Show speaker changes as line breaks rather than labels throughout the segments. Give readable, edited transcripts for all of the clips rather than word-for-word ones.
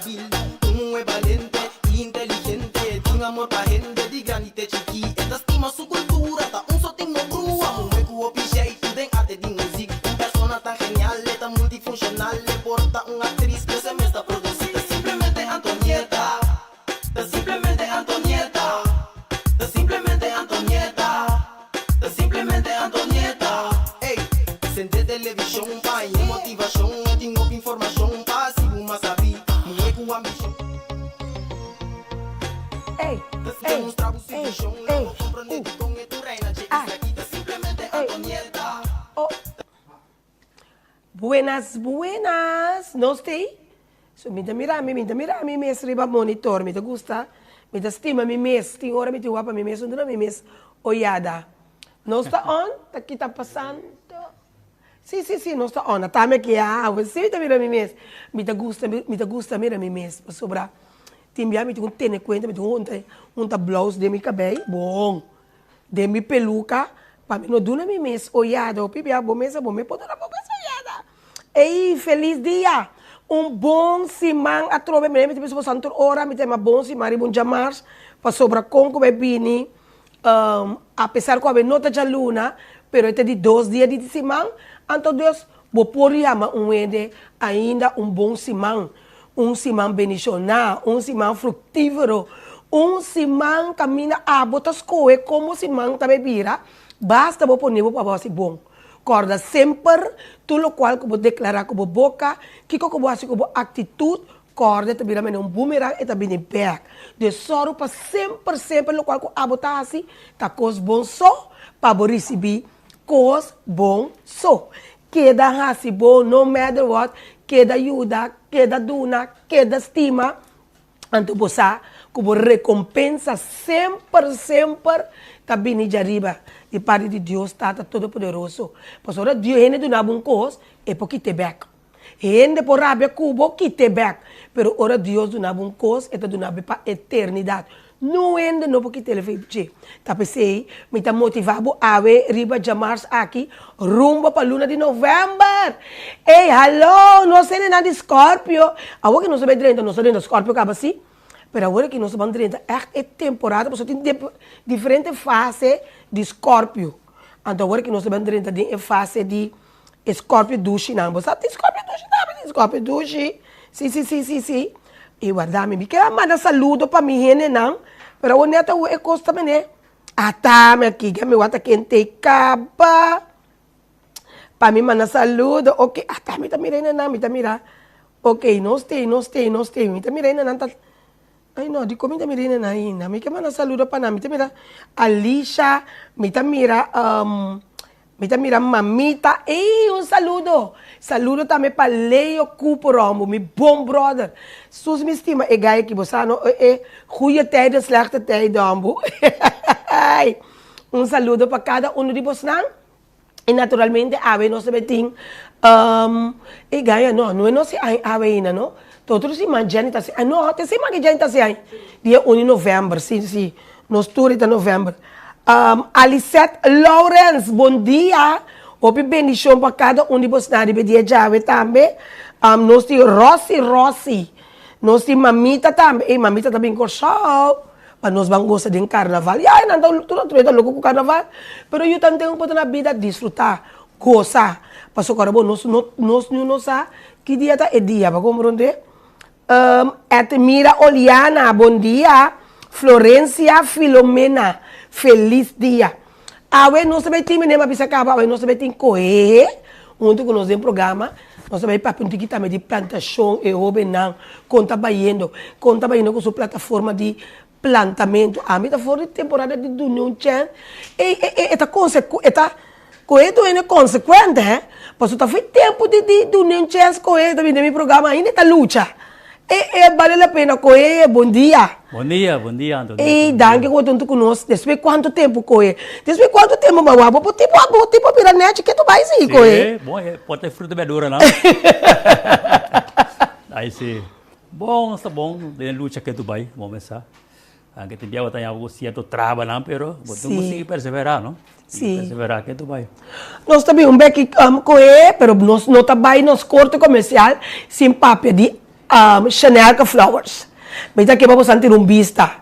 Ey, ey, ey, ey, uh, ah, ey, oh. Buenas, buenas, nos t'ey? So mi ta mira mi, mi ta mira mi mes riba monitor, mi ta gusta, mi ta stima mi mes, tin ora mi tin wak pa mi mes, un duna mi mes oyada. Nos ta on, ta ki ta pasando? Si, si, si, nos ta on, ata mi aki awe, si mi ta mira mi mes, mi ta gusta, mi ta gusta mira mi mes, pasobra tin bia mi tin ku tene kuenta, mi tin ku hunta, hunta blous den mi kabei, bon, den mi peluka, pa mi no duna mi mes oyada, hopi bia bo mes a bo mes por duna bo mes oyada. Ey, felis dia! Un bon siman atrobe, mi ta bisa boso tur ora, mi ta yama bon siman riba un djamars, pasobra kon ku bai bini, apesar ku awe no ta djaluna, pero e ta di dos dia di siman, anto dus bo por yama un hende ainda un bon siman, un siman bendishoná, un siman fruktífero, un siman kaminda abo ta skohe komo siman ta bai bira, basta bo pone bo pa bo hasi bon. Kòrda semper tur lokual ku bo deklará ku bo boka, kiko ku bo hasi ku bo aktitut, kòrda e ta bira manera un bumerang, e ta bini bèk. Dus sòru pa semper semper lokual ku abo ta hasi ta kos bon so pa bo risibí kos bon so. Keda hasi bon no matter what, keda yuda, keda duna, keda stima. Anto bo sa ku bo rekompensa semper semper ta bini djariba di parti di Dios Tata Todopoderoso. Pasobra ora Dios hende duna bo un kos, e por kit'é bèk. Hende por rabia ku bo, kit'é bèk. Pero ora Dios duna bo un kos, e ta duna bo pa eternidat. Niun hende no por kit'é lefei dje. Ta p'esei mi ta motivá bo awe riba djamars aki rumbo pa luna di novèmber. Ey, haló! Nos hendenan di Scorpio! Awor ki nos a bai drenta, nos a drenta Scorpio kaba sí, pero awor aki nos a ban drenta ègt e temporada pasobra tin diferente fase di Scorpio. Anto awor ki nos a ban drenta den e fase di E scorpio dushinan. Bo sa tin scorpio dushi tambe? Tin scorpio dushi. Si, si, si, si, si. I warda mi. Mi keda manda saludo pa mi hendenan, pero awor nèt awor e kos ta mene. Ata mi aki, mi wak ta kente kaba. Pa mi manda saludo. Ok, ata mi ta mira hendenan, mi ta mira. Ok, nos tei, nos tei, nos tei. Mi ta mira hendenan ta. Ay no, dikon mi ta mira hende nan ainda? Mi ke manda saludo pa nan. Mi ta mira Alisha, mi ta mira mi ta mira Mamita. Ey, un saludo! Saludo tambe pa Leo Cooper, mi bon brother. Sus mi stima e guy aki, bo sa no? E e goeie tijden, slechte tijden, hombo. Un saludo pa kada uno di bosnan. I naturalmente awe nos ta bay tin e gaya no, no e no si ay awe ainda no. Ta otro siman Jenny ta si ay no, ta e siman ki Jenny ta si ay, dia un di november, si si, nos tur ta november. Alisette Lawrence, bon dia, hopi bendicion pa kada un di bosnan riba e dia djawe tambe. Nos tin Rosy Rosy, nos tin mamita tambe, ey mamita ta bin Kòrsou. Pa nos ban gosa den karnaval. Ya, nan ta tur otro ta loko ku karnaval, pero yu tan ten ku ta na bida disfrutá, gosa. Pasobra ora bo nos no nos niun no sa ki dia ta e dia, bo a komprondé? Edmira Oliana, bon dia. Florencia Filomena, felis dia. Awe nos ta bai tin, meneer, mi a bisa kaba, awe nos ta bai tin kohehe huntu ku nos den programa. Nos ta bai papia un tiki tambe di plantashon, e hobennan, kon ta bayendo, kon ta bayendo ku su plataforma di plantamentu. Ami ta for di temporada di duna un chèns. E e e ta konse e ta kohe ta hende konsekuente hè, pasobra ta for tempu di di duna un chèns kohe ta bini den mi programa ainda e ta lucha. E e bale la pena kohe, bon dia.
Bon dia, bon dia Antonio.
Ey, danki ku bo ta huntu ku nos. Despues kuantu tempu kohe? Despues kuantu tempu bo a wak? Bo tipo bo tipo a bira nechi ke tu bai si kohe?
Si, bon e por ta e fruta berdura nan. Ai si. Bon, sta bon den lucha ke tu bai, bo mesa. Anke tin bia bo ta haña bo sierto trabanan pero bo tin ku sigui perseverá no.
Si.
Perseverá ke tu bai.
Nos ta bin un beki kohe pero nos no ta bai nos korte komersial sin papia di. Chanelka Flowers. Mi ta ke pa boso tira un bista.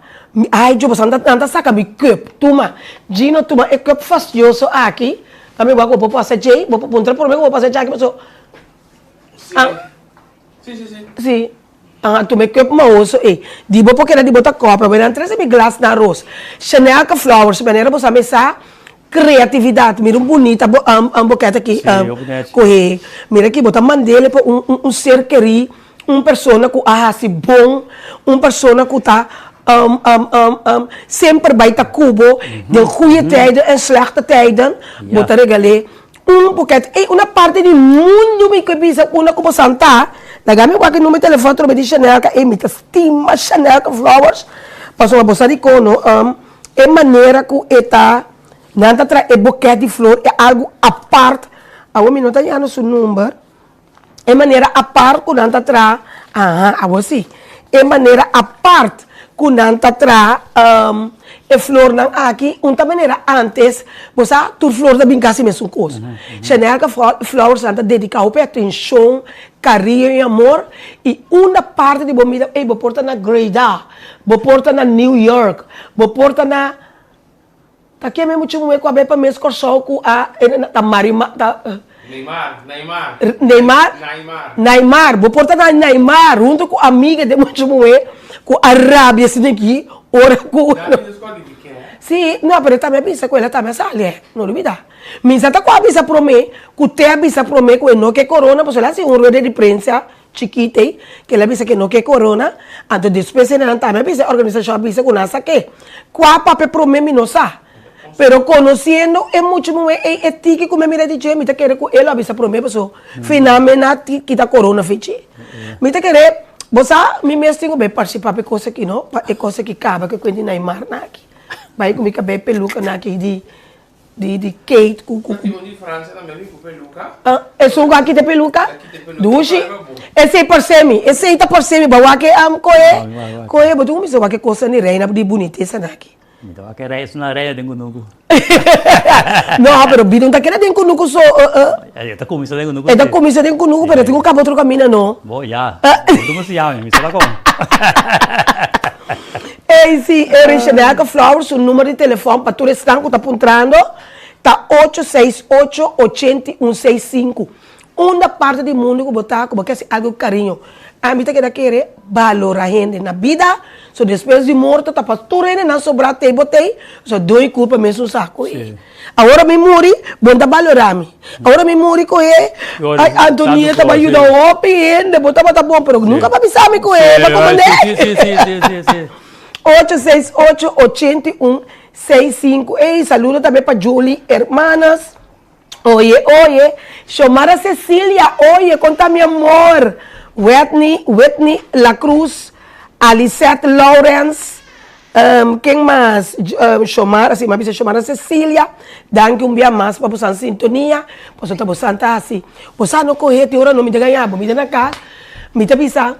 Ay djo boso nan ta saka mi cup. Tuma, Gino tuma e cup fastioso aki. Ta mi wak bo por pasa djei, bo por puntra prome ku bo pasa djaki paso.
Si, si, si.
Si. Aha, tuma e cup mahoso ei. Di bo por keda di bo ta copra. Bo nan trese mi glas na ros. Chanelka Flowers, manera boso a mesa Creatividad, mira un bunita bo boket aki cohe, mira aki bo ta mandele pa un ser keri, un persona cu a haci bon, un persona cu ta semper bay ta cu bo den goeie tijden en slechte tijden, bo ta regale un boket. Ey una parti di mundo mi ke bisa una cu bo san ta, laga mi wak e numero di telefon atrobe di Chanelka, ey mi ta stima Chanelka Flowers, pasobra bo sa dicon no. E manera ku e ta, nan ta traha e boket di flor e algu apart, awor mi no ta yanda su number, e manera apart ku nan ta traha, aha, awor si, e manera apart ku nan ta traha e flornan aki, un ta manera antes, bo sa tur flor ta bin kasi mesun kos. Chanelka Flowers nan ta dediká hopi atenshon, kariño i amor, i unda parti di bo mida, ey bo por ta na Greida. Bo por ta na New York, bo por ta na, ta keme mucha muhé ku a bai pa mes Kòrsou ku a ta Marimar ta.
Neymar, Neymar.
Neymar?
Naymar.
Naymar, bo por ta na Naymar huntu ku amiga di e mucha muhé ku a rabia asina aki ora ku.
Nan a bisa skòl di ke?
Si, no, pero e tambe a bisa ku el a tambe a sali, no lubida. Mi sa ta ku a bisa promé, ku te a bisa promé ku e no ke korona, pasobra el a hasi un rueda di prensa. Chikit ei, ke el a bisa ke no ke korona, anto despues hendenan tambe a bisa, e organisashon a bisa ku nan sa ke. Kua papia promé mi no sa. Pero konosiendo e mucha muhé ei, e tiki ku mi a mira di dje, mi ta kere ku e lo a bisa promé paso finalme nan a kita korona fi dje. Mi ta kere, bo sa, mi mes tin ku bai partisipá pa e kos aki no, pa e kos aki kaba ku e kuenti Neymar nan aki. Bai ku mi kabei peluka nan aki di. Di di Kate ku ku.
Tin un di Francia tambe mi ku peluca.
Ah, esun ku a kita peluca?
A kita peluca.
Dushi. Esei parse mi, esei ta parse mi, ba wak e am kohe, kohe bo tin ku bisa wak e kosa ni reina di bunitesa nan aki.
Mi ta wak e rei, esun a reina den kunuku.
No, pero bida no ta keda den kunuku so.
E ta kuminsa den kunuku.
E ta kuminsa den kunuku, pero e tin ku kaba otro kaminda no.
Bo ya, bo tin ku siña mi, mi sa ta kon.
Ey si, e Richenelka Flowers su numero di telefòn pa tur esnan ku ta puntrando ta ocho seis ocho ochenta i un seis sinku. Unda parti di mundu ku bo ta ku bo ke hasi algu ku kariño, ami ta keda kere balora hende na bida, so despues di morto ta pa tur hendenan sobrá tei bo tei, so doi kurpa mesun saku ei. Awor mi muri, bo no ta balora mi. Awor mi muri ku e, ay Antonia ta bai yuda hopi hende, bo tabata bon, pero nunka bo a bisa mi ku e, bo komand'é. Ocho seis ocho ochenta i un seis sinku. Ey, saludo tambe pa Julie Hermanas. Oye, oye, Xiomara Cecilia, oye, kon ta mi amor? Wetney, Whitney La Cruz, Alisette Lawrence, Ken mas? Shomara, si, mi a bisa Shomara Cecilia, danki un bia mas pa bosan sintonia, pasobra ta bosan ta hasi. Bosan no kohe te ora no mi ta gaña bo, mi ta na kas, mi ta bisa,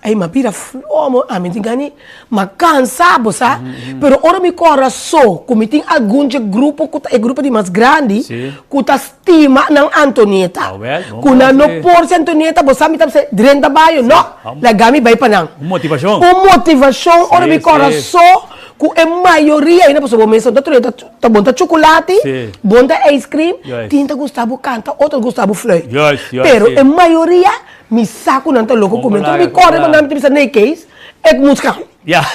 ey mi a bira flomo, ami tin gana mi a kansa, bo sa, pero ora mi kòrda so ku mi tin algun dje grupo ku ta e grupo di mas grandi, ku ta Stima nan Antonieta. Ku nan no por si Antonieta, bo sa mi ta bisa drenta bayo. No, laga mi bai pa nan.
Un motivashon.
Un motivashon ora mi kòrda so ku e mayoria ainda pasobra bo mes no ta trohe ta bon ta chukulati, bon ta ice cream, tin ta gusta bo kanta, otro ta gusta bo fluit. Pero e mayoria mi sa ku nan ta loko ku mi. Enton mi kòrda riba nan mi ta bisa nee Kees, ek moet gaan.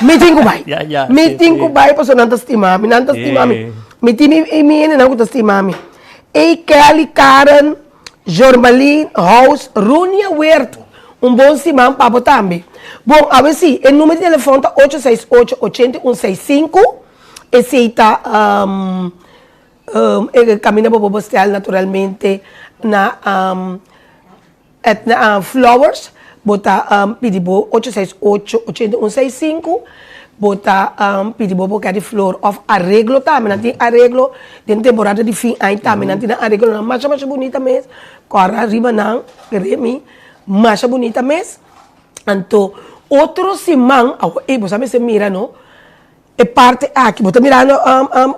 Mi tin ku bai. Mi tin ku bai pasobra nan ta stima mi, nan ta stima mi. Mi tin mi hendenan ku ta stima mi. Ey Kelly, Karen, Jormalin, House, Runia Weert, un bon siman pa bo tambe. Bon, awe si, e numero di telefon ta ocho seis ocho ochenta i un seis sinku, esey ta e kaminda bo por bestel naturalmente na Etna Flowers, bo ta pidi bo ocho seis ocho ochenta un seis sinku, bo ta pidi bo boket di flor of areglo tambe, nan tin areglo den temporada di fin aña tambe nan tin nan areglonan masha masha bunita mes, kòrda riba nan Remy, masha bunita mes, anto otro siman, awor ey bo sa mester mira no. E parti aki, bo ta mirando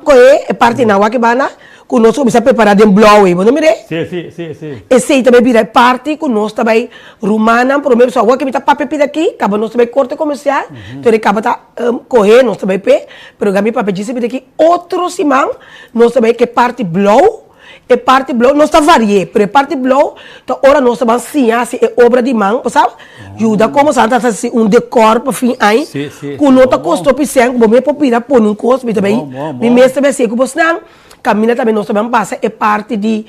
koe e parti nan wak e banda? ku nos kuminsá prepará den blou ei. Bo no mir'é?
Sí, sí, sí, sí.
Esei ta bai bira e parti ku nos ta bai rumannan promé pasobra awor ke mi ta papia pida aki kaba nos ta bai korte komersial tur e kaba ta kohe nos ta bai p'e pero mi papia djis a bira aki otro siman nos ta bai ke parti blou e parti blou nos ta vari'é pero e parti blou ta ora nos ta ban siña hasi e obra di man bo sa yuda komo sa ta hasi un dekor pa fin aña ku no ta kosto pisèn ku bo mes por bira pone un kos mi ta bai mi mes ta bai hasié ku bosnan. Caminda tambe nos ta ban pasa e parti di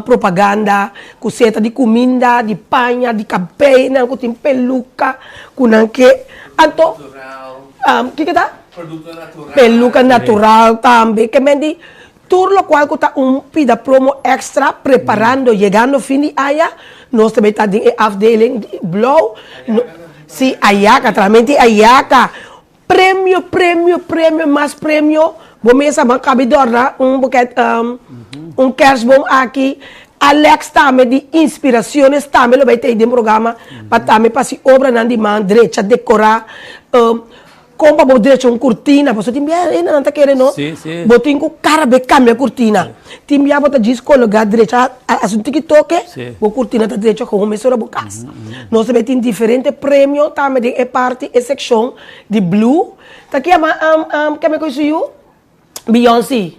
propaganda cu seta di cuminda, di paña, di cabeynan cu tin peluca cu nan ke. Anto, kico ta?
Producto natural.
Peluca natural tambe. Ke men di tur locual cu ta un pida promo extra preparando yegando fin di aña nos ta bay ta den e afdeling di blauw. Si, ayaca, tramente ayaca. Premio, premio, premio, mas premio. Bo mesa ban kabi dòrna un buket, un kerstboom aki. Alex tambe di Inspiraciones tambe lo bai ta ei den programa pa tambe pa si obranan di man drecha, dekorá. Kon pa bo drecha un kurtina, pasobra tin bia hendenan ta kere no, bo tin ku kada be kambia kurtina. Tin bia bo ta djis kologá drecha, hasi un tiki toke, bo kurtina ta drecha gewoon mesora bo kas. Nos ta bay tin diferente premio tambe den e parti, e seccion di blue. Ta ki yama keme cu su yu? Beyoncé.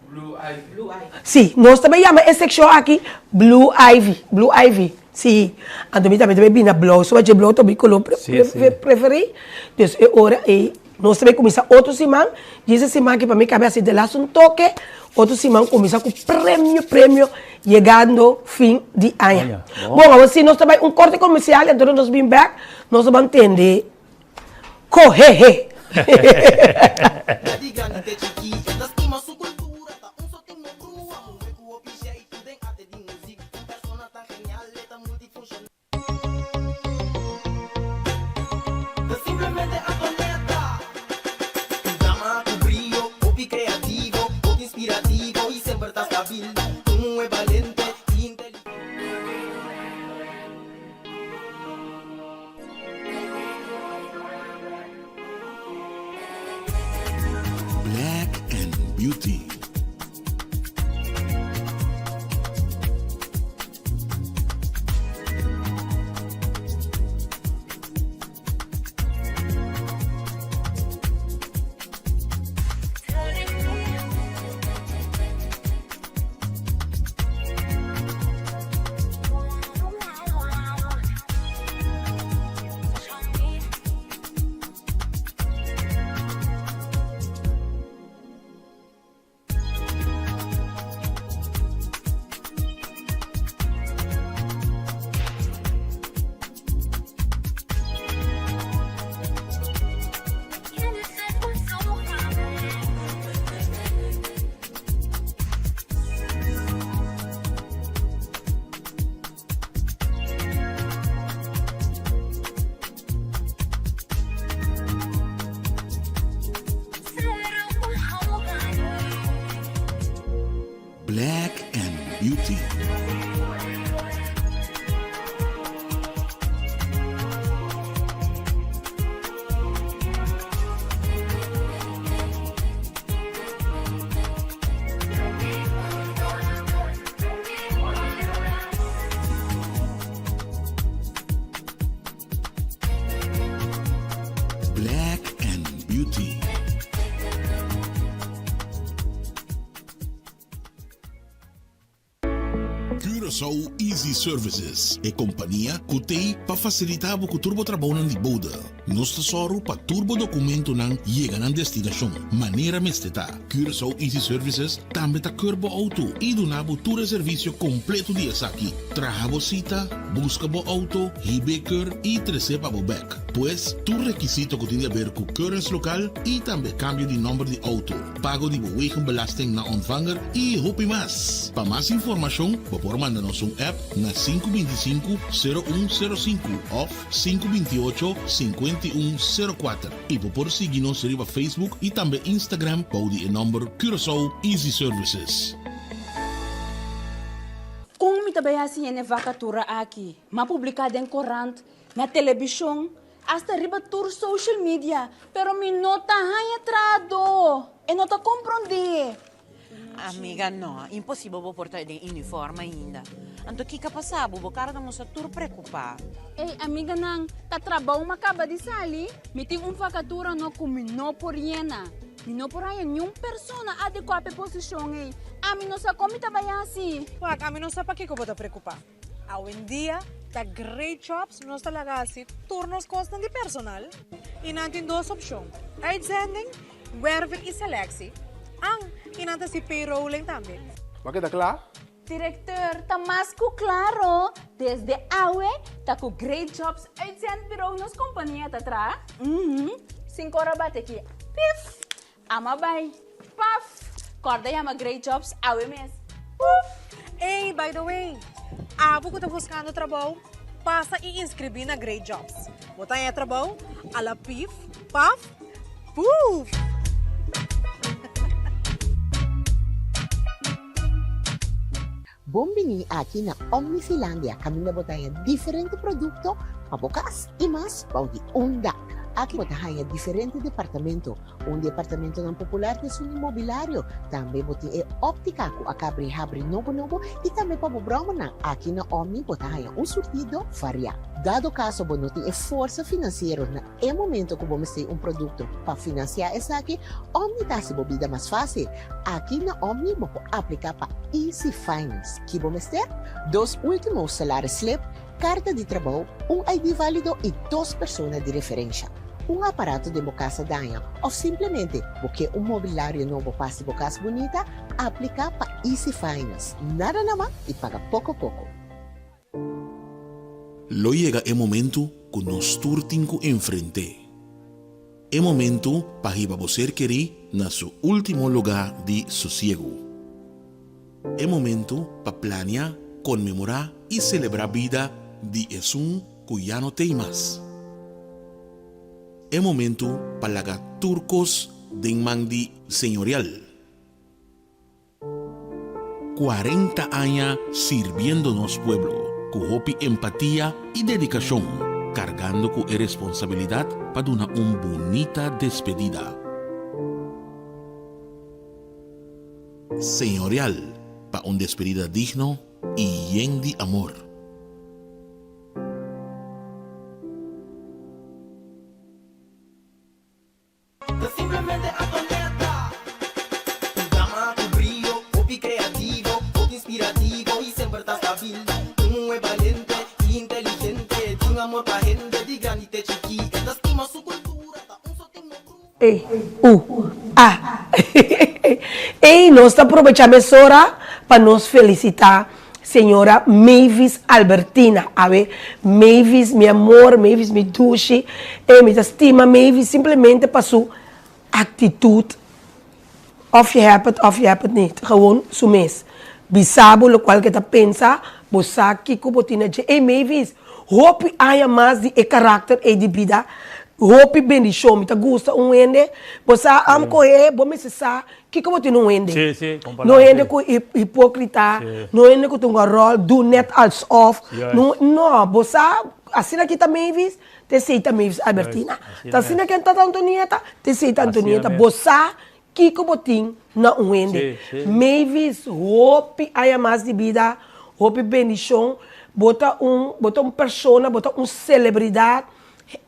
Blue Ivy.
Si, nos ta bay yama e seccion aki Blue Ivy, Blue Ivy, si. Anto mi tambe ta bay bina blou, soba dje blou ta mi color preferi. Dus e ora ey nos ta bay cuminsa otro siman, djis e siman aki pa mi cambia hasi de las un toke, otro siman cuminsa cu premio, premio yegando fin di aña. Bon, awor si nos ta bay un corte comercial, entonces nos bin bek, nos ta ban tende cohehe.
Black and Beauty. Black and Beauty. Black and Beauty. Curaçao Easy Services, e kompania ku t'ei pa fasilitá bo ku tur bo trabounan di bode. Nos ta sòru pa tur bo dokumentonan yega nan destinashon manera mester ta. Curaçao Easy Services tambe ta keur bo outo i duna bo tur e servisio kompleto di esaki. Traha bo sita, buska bo outo, hib'é keur i tres'é pa bo bèk. Pues, tur rekisito ku tin di aber ku keurens lokal i tambe kambio di nòmber di outo, pago di bo wegenbelasting na ontvanger i hopi mas. Pa mas informashon bo por manda nos un app na 525 0105 òf 528 5104 i bo por sigui nos riba Facebook i tambe Instagram bou di e nòmber Curaçao Easy Services.
Kon mi ta bai hasi hende vakatura aki? M'a publiká den korant, na telebishon, hasta riba tur social media, pero mi no ta haña trahadó. E no ta komprondé.
Amiga, no. Imposibel bo por ta den uniform ainda. Anto kiko a pasa bo? Bo kara ta mustra tur preokupá.
Ey, amiganan, ta trabou mi a kaba di sali. Mi tin un vakatura no ku mi no por yena. Mi no por haña niun persona adekuá pa e posishon ey. Ami no sa kon mi ta bai hasi.
Wak, ami no sa pakiko bo ta preokupá. Awendia ta Great Jobs nos ta laga hasi tur nos kosnan di personal i nan tin dos opshon, uitzending, werving i selectie. An, i nan ta hasi payrolling tambe.
Bo a keda kla?
Directeur, ta mas ku klaro, desde awe ta ku Great Jobs Uitzendbureau nos kompania ta traha. Uhum, sin kor a bati aki, pif! Ama bai, paf! Kòrda yama Great Jobs awe mes, puf!
Ey, by the way, abo ku ta buskando trabou, pasa i inskribí na Great Jobs. Bo ta haña trabou a la pif, paf, puf!
Bon bini aki na Omnifilandia kaminda bo ta haña diferente produkto pa bo kas i mas bou di un dak. Aki bo ta haña diferente departamento. Un di e apartamentonan popular ta esun di mobilario. Tambe bo tin e óptica ku a kabri habri nobo nobo i tambe pa bo bròmernan. Aki na Omni bo ta haña un surtido variá. Dado kaso bo no tin e forsa finansiero na e momento ku bo mester un produkto pa finansiá esaki, Omni ta hasi bo bida mas fásil. Aki na Omni bo por apliká pa Easy Finance. Ki bo mester? Dos último salaris slip, karta di trabou, un ID válido i dos persona di referensha. Un aparato den bo kas a daña òf simplemente bo ke un mobilario nobo pa hasi bo kas bunita? Apliká pa Easy Finance. Nada na mas i paga poko poko.
Lo yega e momentu ku nos tur tin ku enfrent'é. E momentu pa hiba bo ser kerí na su último lugá di sosiegu. E momentu pa plania, konmemorá i selebrá bida di esun ku ya no t'ei mas. E momentu pa laga tur kos den man di Señorial. 40 aña sirbiendo nos pueblo ku hopi empatia i dedikashon, kargando ku e responsabilidat pa duna un bunita despedida. Señorial pa un despedida digno i yen di amor.
Ta simplemente Antonetta. Un dama ku brio, hopi kreativo, hopi inspirativo i semper ta stabil. Un muhé balente i inteligente, tin amor pa hende di grandi te chikí. E ta stima su kultura, ta un sotin no brua.
E, U, A. Ey, nos ta probecha mesora pa nos felicita Señora Mavis Albertina. Awe, Mavis, mi amor, Mavis, mi dushi. Ey, mi ta stima Mavis simplemente pa su actitud. Of je hebt het of je hebt het niet. Gewoon su mes. Bisa bo locual ke ta pensa, bo sa kico bo tin na dje. Ey, Mavis, hopi aña mas di e karakter ey di bida, hopi bendicion. Mi ta gusta un hende, bo sa am cohe, bo mester sa kico bo tin un hende.
Sí, sí, con
No
palabra,
hende
sí.
cu hipocrita,
Sí.
no hende cu ta un rol, do net alsof.
Juist.
No, no, bo sa, asina aki ta Mavis, te esey ta Mavis Albertina.
Juist, asina
Ta asina
mes.
ken ta Antonieta, te esey ta
Asina
Antonieta.
mes.
Bo sa Kiko bo tin na un hende? Mavis, hopi aña mas di bida, hopi bendishon. Bo ta un, bo ta un persona, bo ta un selebridat,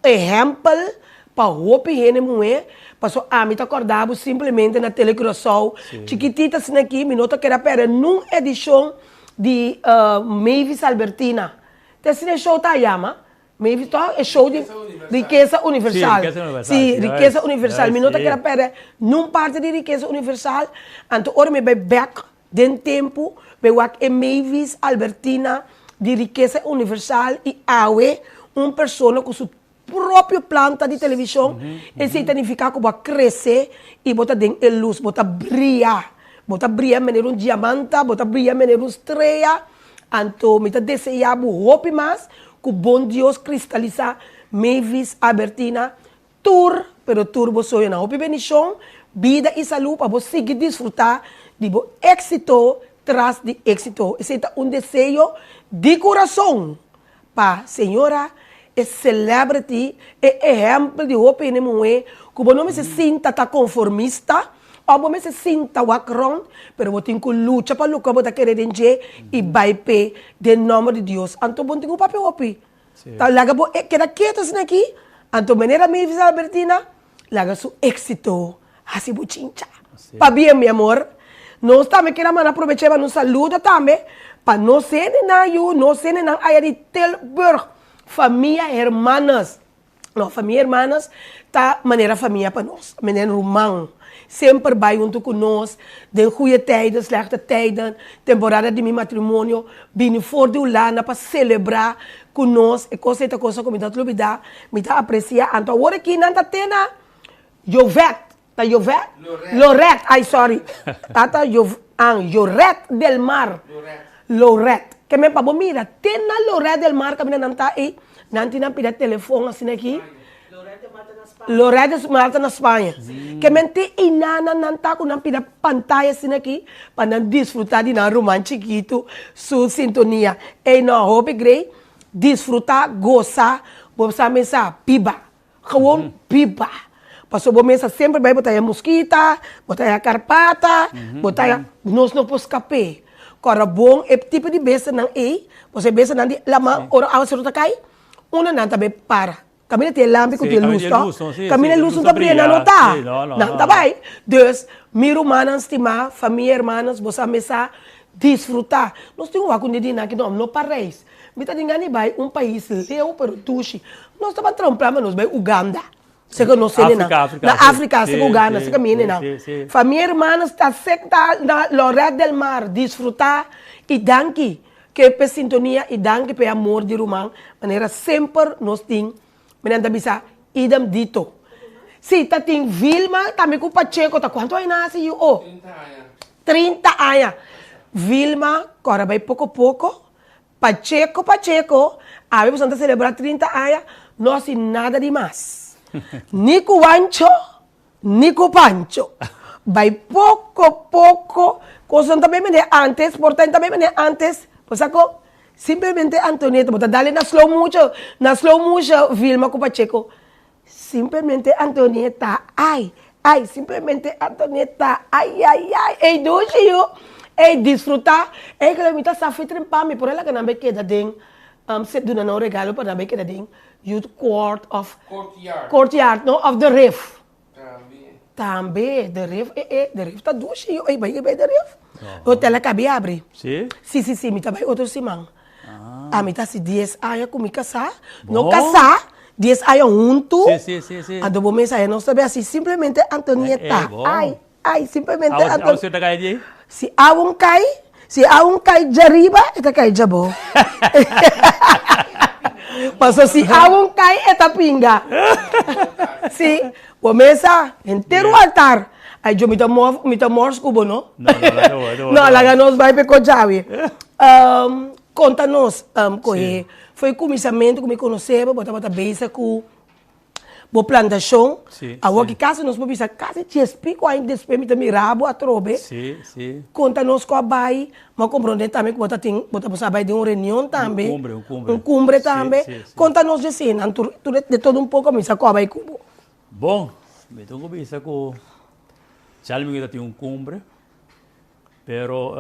ehèmpel pa hopi hende muhé. Paso ami ta kòrda bo simplemente na Tele Curaçao, chikitita asina aki, mi no ta keda pèrdè nun edishon di Mavis Albertina. Te asina e show ta yama. Maybe toch e show di Rikesa Universal.
Sí,
Sí, Rikesa Universal. Mi no ta keda pèrdè nun parti di Rikesa Universal. Anto ora mi bai bèk den tempu, bai wak e Mavis Albertina di Rikesa Universal i awe un persona ku su propio planta di televishon, esei ta nifiká ku bo a krese i bo ta den e lus, bo ta bria. Bo ta bria manera un diamanta, bo ta bria manera un strea. Anto mi ta deseá bo hopi mas ku bon Dios kristalisá Mavis Albertina tur pero tur bo soñonan. Hopi bendishon, bida i salú pa bo sigui disfrutá di bo éksito tras di éksito. Esei ta un deseo di kurason pa señora e celebrity, e ehèmpel di hopi hende muhé ku bo no mester sinta ta konformista. Òf bo mester sinta wak rònt, pero bo tin ku lucha pa loke bo ta kere den dje i bai p'e den nòmber di Dios. Anto bo no tin ku papia hopi. Ta laga bo keda ketu asina aki. Anto manera Mavis Albertina, laga su éksito hasi bo chincha. Pabia mi amor, nos tambe kier a manda aprobecha pa nos saludo tambe pa nos hendenan yu, nos hendenan aya di Tilburg, famia Hermanas. No, famia Hermanas ta manera famia pa nos, manera ruman. Semper bai hunto ku nos den goeie tijden, slechte tijden, temporada di mi matrimonio, bini for di Hulanda pa celebra ku nos. E kos ei ta cosa ku mi no ta lubida, mi ta aprecia. Anto awor aki nan ta te na Jovet, ta Jovet? Loret, ay sorry, ta an Joret del Mar, Loret. Ke men pa bo mira, te na Loret del Mar kaminda nan ta ei, nan tin nan pida telefon asina aki. Loret del Mar ta na Spaña. Ke men te einanan nan ta ku nan pida pantaya asina aki pa nan disfruta di nan ruman chikitu su sintonia. Ey no, hopi grei, disfruta, gosa, bo sa mesa, biba. Gewoon biba. Pasobra bo mesa semper bai bo ta haya moskita, bo ta haya karpata, bo ta haya, nos no por skap'é. Kòrda bon e tipo di bestianan ei, pasobra e bestianan di lama ora awaseru ta kai, unda nan ta bai para? Kaminda tin e lampi ku tin e lus tò? Kaminda e lus no ta bria nan no ta, nan ta bai. Dus, mi rumannan stimá, famia, hermanos, bo sa mesa disfrutá. Nos tin wak un dia di nan ki no, no Parijs. Mi ta tin gana di bai un pais leu pero dushi. Nos ta ban traha un plan pa nos bai Uganda. Seka nos hende nan. Na Afrika, seka Uganda, seka mi hende nan. Famia hermanos ta sek ta na Lloret del Mar disfruta y danki ke p'e sintonia y danki p'e amor di ruman manera semper nos tin. Mi nan ta bisa idem dito. Si ta tin Vilma tambe ku Pacheco ta kuantu aña nan hasi yu oh? 30 aña. Vilma kòrda bai poko poko Pacheco Pacheco, awe boso ta celebra 30 aña, no haci nada di mas. Ni cu Wancho, ni cu Pancho. Bay poco poco, cosnan ta bay mende antes, por ta bay mende antes, bo sa con? Simplemente Antonieta, bo ta dale na slow motion, na slow motion Vilma cu Pacheco. Simplemente Antonieta, ay, ay, simplemente Antonieta, ay, ay, ay, ey dushi yu, ey disfruta, ey kere mi ta sa fitrin pa mi por e laga nan bay keda den, se duna nan un regalo pa nan bay keda den youth court of
Courtyard.
Courtyard no, of de Rif.
Tambe.
Tambe, de Rif, eh, eh, de Rif ta dushi yu, ey bay bay de Rif. Hotel a kabi abri.
Si?
Si, si, si, mi ta bay otro siman. Ami ta hasi dies aña ku mi kasá. No kasá, dies aña huntu. Anto bo mesa nos ta hasi simplemente Antonieta. Ai, ai, simplemente Antonieta.
Awe si ta kai djei?
Si awe kai, si awe kai djariba, e ta kai djabou. Paso si awe kai, e ta pinga. Si, bo mesa, henter un altar. Ai, yo mi ta mòf, mi ta mòrs ku bo, no?
No, no, no, no, no.
No, laga nos bai p'e kochawi. Konta nos, kohe foi kuminsamentu ku mi konosé bo, bo tabata bezig ku bo plantashon.
Sí,
Awor
sí.
ki kasi nos por bisa kasi dies piko aña despues mi ta mira bo atrobe.
Sí, sí.
Konta nos ku a bai, mi a komprondé tambe ku bo ta tin, bo ta a bai den un reunion tambe.
Un kumbre, un kumbre.
Un kumbre
Sí,
tambe.
sí, sí.
Konta nos di esei, tur, tur de todo un poko mi sa ku a bai ku bo.
Bon, mi tin ku bisa ku Charlie ta tin un kumbre, pero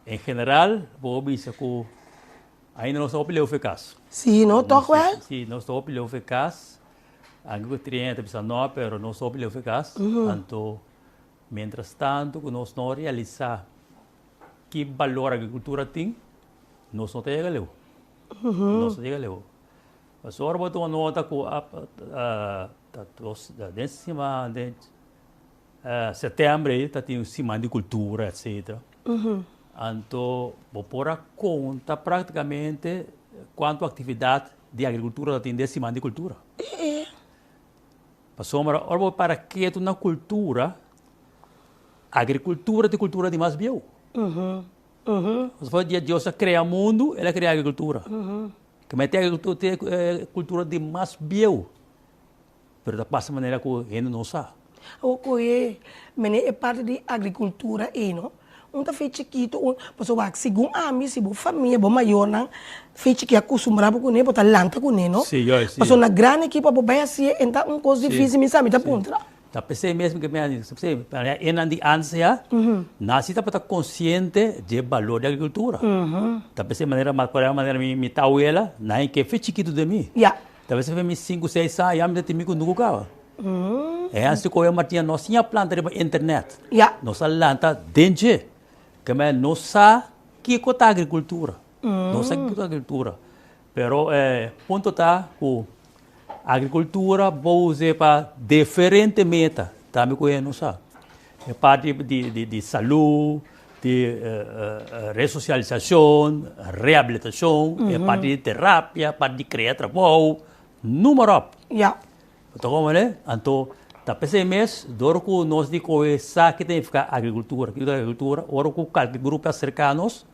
en general bo por bisa ku ainda nos ta hopi leu for e kas.
Sí, no, tòg wèl?
Sí, nos ta hopi leu for e kas. Anke ku treinta ta bisa no, pero nos ta hopi leu for e kas. Anto, mientras tanto ku nos no realisá ki balor agrikultura tin, nos no ta yega leu. Nos no ta yega leu. Pasobra bo tuma nota ku ta dos den siman den sètèmber ei ta tin un siman di kultura etsetera. Anto bo por a konta praktikamente kuantu aktividat di agrikultura ta tin den siman di kultura. Pasobra ora bo para ketu na kultura, agrikultura ta e kultura di mas bieu. Pasobra dia Dios a krea mundu el a krea agrikultura. Ke mete agrikultura ta e kultura di mas bieu, pero ta pasa manera ku hende no sa.
Awor kohe mene e parti di agrikultura ei no, un ta fe chikitu, un, pasobra wak segun ami si bo famia, bo mayornan fe chiki a kustumbrá bo kuné, bo ta lanta kuné no.
Sí, juist, sí.
Pasobra na grandi aki pa bo bai hasié e ta un kos difísil, mi sa mi ta puntra.
Ta p'esei mes mi ke mira, p'esei enan di antes ya, nan si tabata konsiente dje balor di agrikultura. Ta p'esei manera, por ehempel manera mi tawela, nan e ke fe chikitu den mi. Ta p'esei fe mi sinku seis aña ya mi ta tin mi kunuku kaba. E antes di kohe Martina no siña planta riba internet. Nos a lanta den dje. Ke manera nos sa kiko ta agrikultura. Nos sa kiko ta agrikultura. Pero e punto ta ku agrikultura bo us'é pa diferente meta, tambe ku hende no sa. E parti di salú, di resosialisashon, rehabilitashon, e parti di terapia, parti di krea trabou, numa ròp. Bo ta komprendé? Anto ta p'esei mes dor ku nos di kohe sa ke ta nifiká agrikultura, kiko ta agrikultura, ora ku kalke grupo ta aserká nos,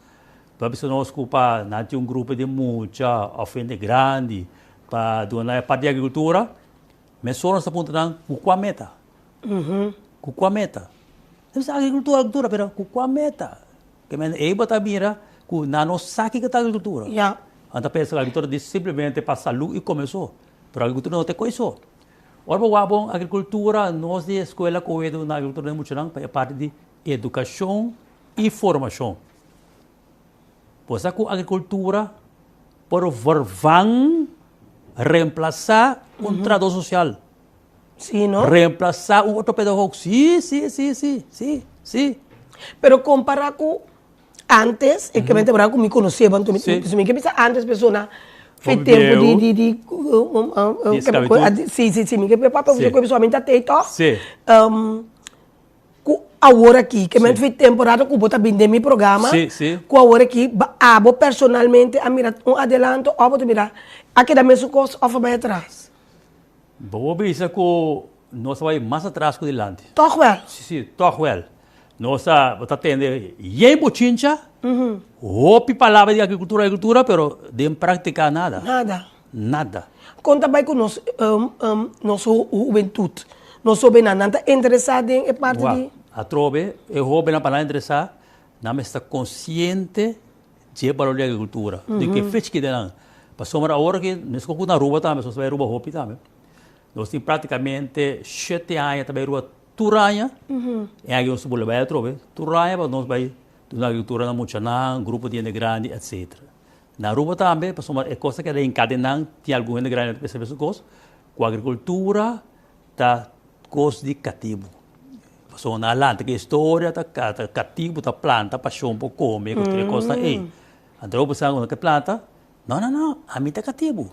Bo a bisa nos ku pa nan tin un grupo di mucha òf hende grandi pa duna e parti di agrikultura, mesora nos ta puntra nan ku kua meta? Ku kua meta? Nan bisa agrikultura, agrikultura, pero ku kua meta? Ke men ei bo ta mira ku nan no sa kiko ta agrikultura. Nan ta pensa ku agrikultura di simplemente pa salú i kome so, pero agrikultura no ta e koi so. Ora bo wak bon agrikultura nos di eskuela kohe duna agrikultura den muchanan pa e parti di edukashon i formashon. Bo sa ku agrikultura por vervang, remplasá un trahadó sosial.
Sí, no?
Remplasá un ortopedagog. Sí, sí, sí, sí, sí, sí.
Pero kompará ku antes, e kemente bra ku mi konosé bo, anto mi mi ke bisa antes persona fe tempu di di di
Di sklabitut.
Sí, sí, sí, mi ke papia ku e mi ta tei tòg.
Sí.
Ku awor aki, ke men fi temporada ku bo ta bin den mi programa, ku awor aki abo personalmente a mira un adelanto òf bo ta mira a keda mesun kos òf a bai atras?
Bo por bisa ku nos a bai mas atras ku dilanti.
Tòg wèl?
Si, si, tòg wèl. Nos a, bo ta tende yen bochincha, hopi palabra di agrikultura, agrikultura, pero den práktika nada.
Nada.
Nada.
Kon ta bai ku nos nos hubentut? Nos hobennan, nan ta interesá den e parti di.
Wak, atrobe e hobennan pa nan interesá, nan mester ta konsiente dje balor di agrikultura, di ke fecha ki den nan. Pasobra awor aki, meskos ku na Aruba tambe, nos ta bai Aruba hopi tambe, nos tin praktikamente shete aña ta bai Aruba tur aña, e aña aki nos ta bula bai atrobe, tur aña pa nos bai duna agrikultura na muchanan, grupo di hende grandi, etsetera. Na Aruba tambe, pasobra e kos ta keda enkadenan, tin algun hende grandi ta pensa mesun kos, ku agrikultura ta kos di katibu. Pasobra nan a lanta ku e historia ta katibu ta planta pashon por kome ku tur e kosnan ei. Anto bo pensa ku nan ke planta, no no no, ami ta katibu.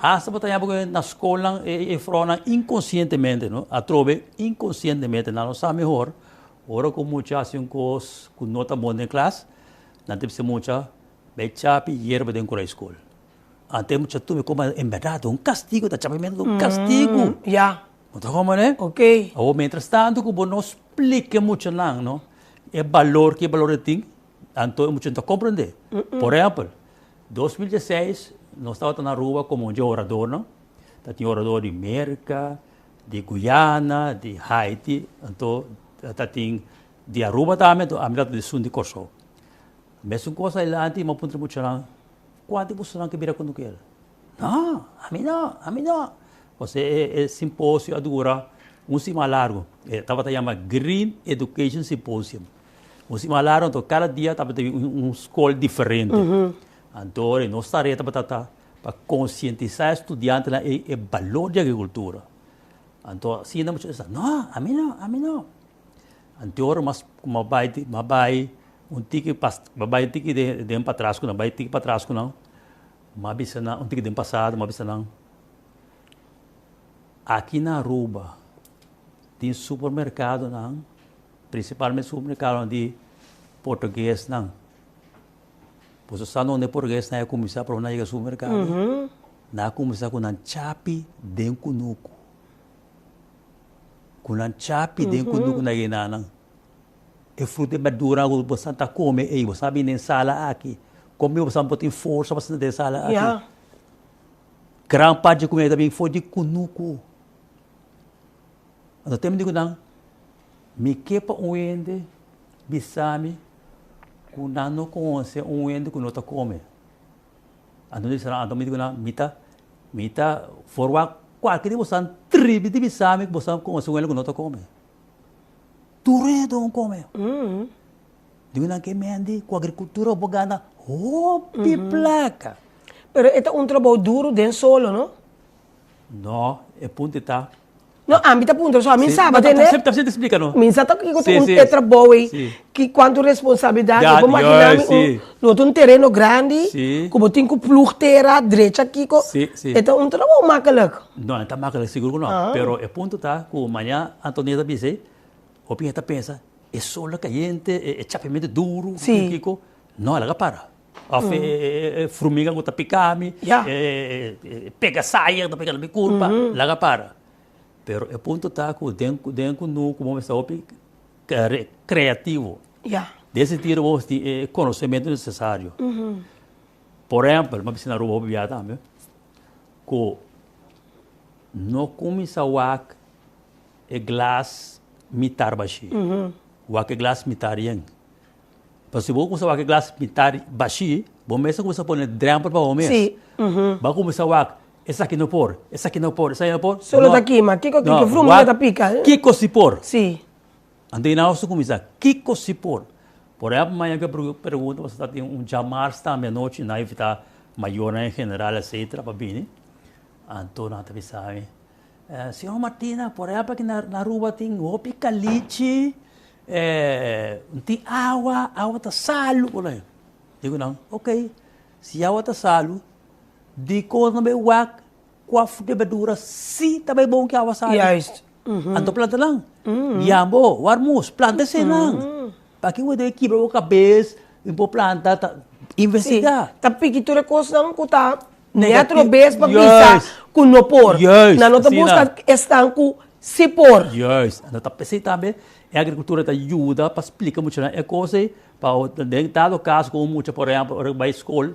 Asta bo ta haña bo na skolnan e vrounan inkonsientemente no, atrobe inkonsientemente nan no sa mehor, ora ku mucha hasi un kos ku no ta bon den klas, Nan ta bisa mucha, Bai chapi yerba den kura skol. Ante e mucha tuma komo en bèrdat un kastigu, ta chapimentu ta un kastigu.
Ya.
Bo ta komo ne?
Ok.
Awor mientras tantu ku bo no splika e muchanan no, e balor ke e balor e tin, anto e mucha no ta komprendé. Por ehèmpel, 2016 nos tabata na Aruba komo un dje oradornan, ta tin orador di Merka, di Guyana, di Haiti, anto ta tin Di Aruba tambe, anto ami tabata di esun di Kòrsou. Mesun kos adelante mi a puntra muchanan, Kua di bosonan ke bira konduker? No, ami no, ami no. Pasobra e e simposio a dura un siman largu. E tabata yama Green Education Symposium. Un siman largu, anto kada dia tabata tin un skol diferente. Anto nos tarea tabata ta pa konsientisá e studiantenan e e balor di agrikultura. Anto asina mucha ta bisa, no, ami no, ami no. Anteoro mas ku m'a bai m'a bai un tiki pas m'a bai un tiki den den patras ku nan bai tiki patras ku nan m'a bisa nan un tiki den pasado m'a bisa nan aki na Aruba tin supermerkadonan prinsipalmente supermerkadonan di portuguesnan boso sa donde e portuguesnan a kuminsá prome nan yega supermerkado nan a kuminsá ku nan chapi den kunuku. Ku nan chapi den kunuku na yena nan. E fruta i berdura ku boso ta kome ei, boso a bini den sala aki. Kon boso por tin forsa pa sinta den sala aki? Gran parti di kumida ta bini for di kunuku. Anto tem di ku nan, mi ke pa un hende bisa mi ku nan no konosé un hende ku no ta kome. Anto mi di ku nan, mi ta, mi ta forwak. Kualke di bosan tribi di bisa mi ku bosan konosé un hende ku no ta kome. Tur hende ta kome. Di nan ke mendi ku agrikultura bo gana hopi plaka.
Pero e ta un trabou duru den solo, no?
No, e punto ta.
No, ami ta puntra so, ami sa, ba tene.
Ta ta splika no.
Mi sa ta kiko ta un e trabou ei, ki kuantu responsabilidat, bo por magina mi un, lo ta un tereno grandi, ku bo tin ku plug tera, drecha kiko, e ta un trabou makkelijk.
No, e ta makkelijk, sigur ku no, pero e punto ta ku maña Antonieta ta bisa ei, hopi hende ta pensa, e sol ta kayente, e chapiamentu duru, kiko, no, a laga para. Of e frumiga ku ta pika mi, e pega saya ku ta pega na mi kurpa, laga para. Pero e punto ta ku den den kunuku bo mester hopi kreativo. Den sentido bo mester tin e konosementu nesesario. Por ehèmpel, mi a bisa na Aruba hopi bia tambe, ku no kuminsá wak e glas mitar bashí, wak e glas mitar yen. Pasobra si bo kuminsá wak e glas mitar bashí, bo mes a kuminsá pone drèmpel pa bo mes.
Sí.
Bo a kuminsá wak, esaki no por, esaki no por, esaki no por.
Solo ta kima. Kiko kiko fruminga ta pika.
Kiko si por.
Sí.
Anto i nan a kuminsá, kiko si por? Por ehèmpel, mañana ku e pregunta pasobra ta tin un djamars tambe anochi, nan a invitá mayornan en general etcetera pa bini. Anto nan ta bisa mi, Señor Martina, por ehèmpel aki na Aruba tin hopi kalichi. Tin awa, awa ta salu por ahí. Digo nan, ok, si awa ta salu, dikon no bai wak kua fruta i berdura si ta bai bon ku awa salu?
Juist.
Anto planta nan. Yambo, warmus, planta eseinan. Paki bo debe kibra bo kabes i bo planta ta investigá.
Ta piki tur e kosnan ku ta net robes pa bisa ku no por. Nan no ta buska esnan ku si por.
Juist. Anto ta p'esei tambe E agrikultura ta yuda pa splika muchanan e kos ei, pa den dado kaso ku un mucha por ehèmpel ora ku bai skol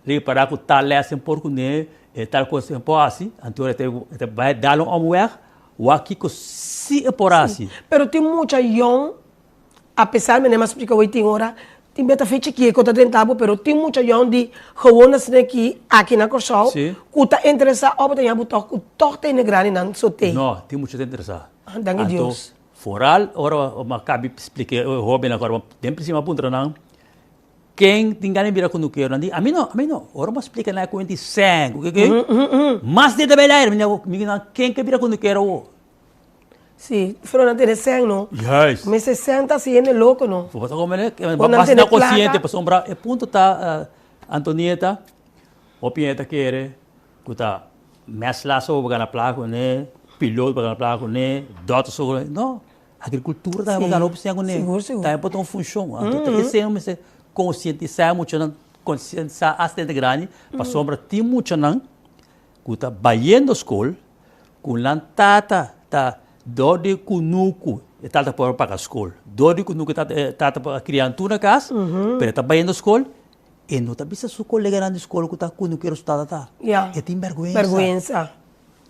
ripará ku tal lès en por kuné, e tal kos en por hasi, anto e ta bai dal un omweg wak kiko si e por hasi.
Pero tin mucha yòn, apesar mi a splika hoy tin ora, tin bia ta fe chikie ku ta drenta bo, pero tin mucha yòn di gewone sneki aki na Kòrsou ku ta interesá òf bo ta yabu tòg ku tòg ta hende grandinan so tei.
No, tin mucha ta interesá.
Danki Dios.
Foral ora mi a kabi splika e hobennan ku ora den prinsipio mi a puntra nan ken tin gana di bira kondukero nan di ami no ami no ora mi a splika nan e kuenta di sèn ku keke mas di e ta bai laer mi di nan ken ke bira kondukero awo.
Si pero nan tene sèn no
Juist.
Mester sèn ta hasi hende loko no.
Bo ta komprende bo basta na konsiente pasobra e punto ta Antonieta hopi hende ta kere Ku ta mèsla so bo gana plaka kuné, pilot bo gana plaka kuné, dòkter so bo gana, no, agrikultura tambe bo gana hopi sèn kuné, tambe por ta un funshon. Anto ta esei nan mester konsientisá e muchanan, konsientisá asta hende grandi, pasobra tin muchanan ku ta bayendo skol ku nan tata ta dor di kunuku e tata por paga skol, dor di kunuku e tata por kria nan tur na kas, pero e ta bayendo skol E no ta bisa su koleganan di skol ku ta kunukero su tata ta.
Ya.
E tin bèrgwensa.
Bèrgwensa.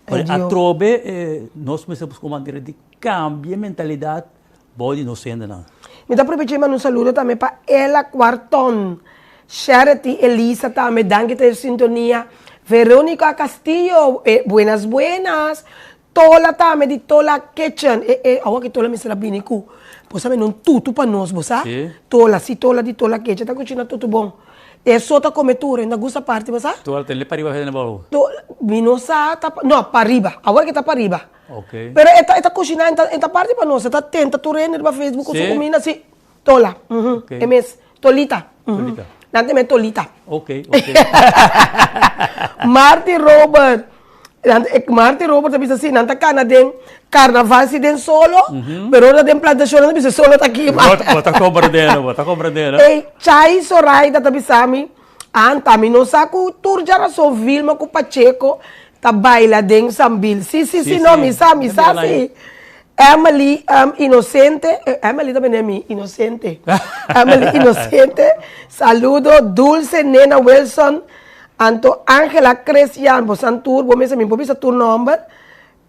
Pero atrobe nos mester buska un manera di kambia e mentalidat bou di nos hendenan.
Mi ta aprovecha i manda un saludo tambe pa Ella Cuarton, Sherity Elisa tambe, danki ta e sintonia, Veronica Castillo, buenas buenas, Tola tambe di Tola Kitchen, e e awor ki Tola mester a bini ku bo sa mende un tutu pa nos bo sa, Tola si Tola di Tola Kitchen ta kushina tutu bon, e so ta kome tur e no gusta parti bo sa.
Tola ta pariba of ta abou?
Tola mi no sa ta no pariba awor ki ta pariba pero e ta e ta kushina e ta parti pa nos e ta tenta tur hende riba Facebook ku su kuminda si Tola e mes Tolita nan ta yama e Tolita. Marty Robert Marty Robert ta bisa si nan ta kana den karnaval si den solo pero ora den plantashon nan ta bisa solo ta kima.
Bo ta komprende bo ta komprende.
Ey Chay Soraida ta bisa mi anta mi no sa ku tur djarason Vilma ku Pacheco ta baila den Sambil si si si no mi sa mi sa si. Emily Inocente, Emily ta bene mi, Inocente. Emily Inocente, saludo. Dulce Nena Wilson, anto Angela Christian, bosan tur, bo mester mi por bisa tur nomber,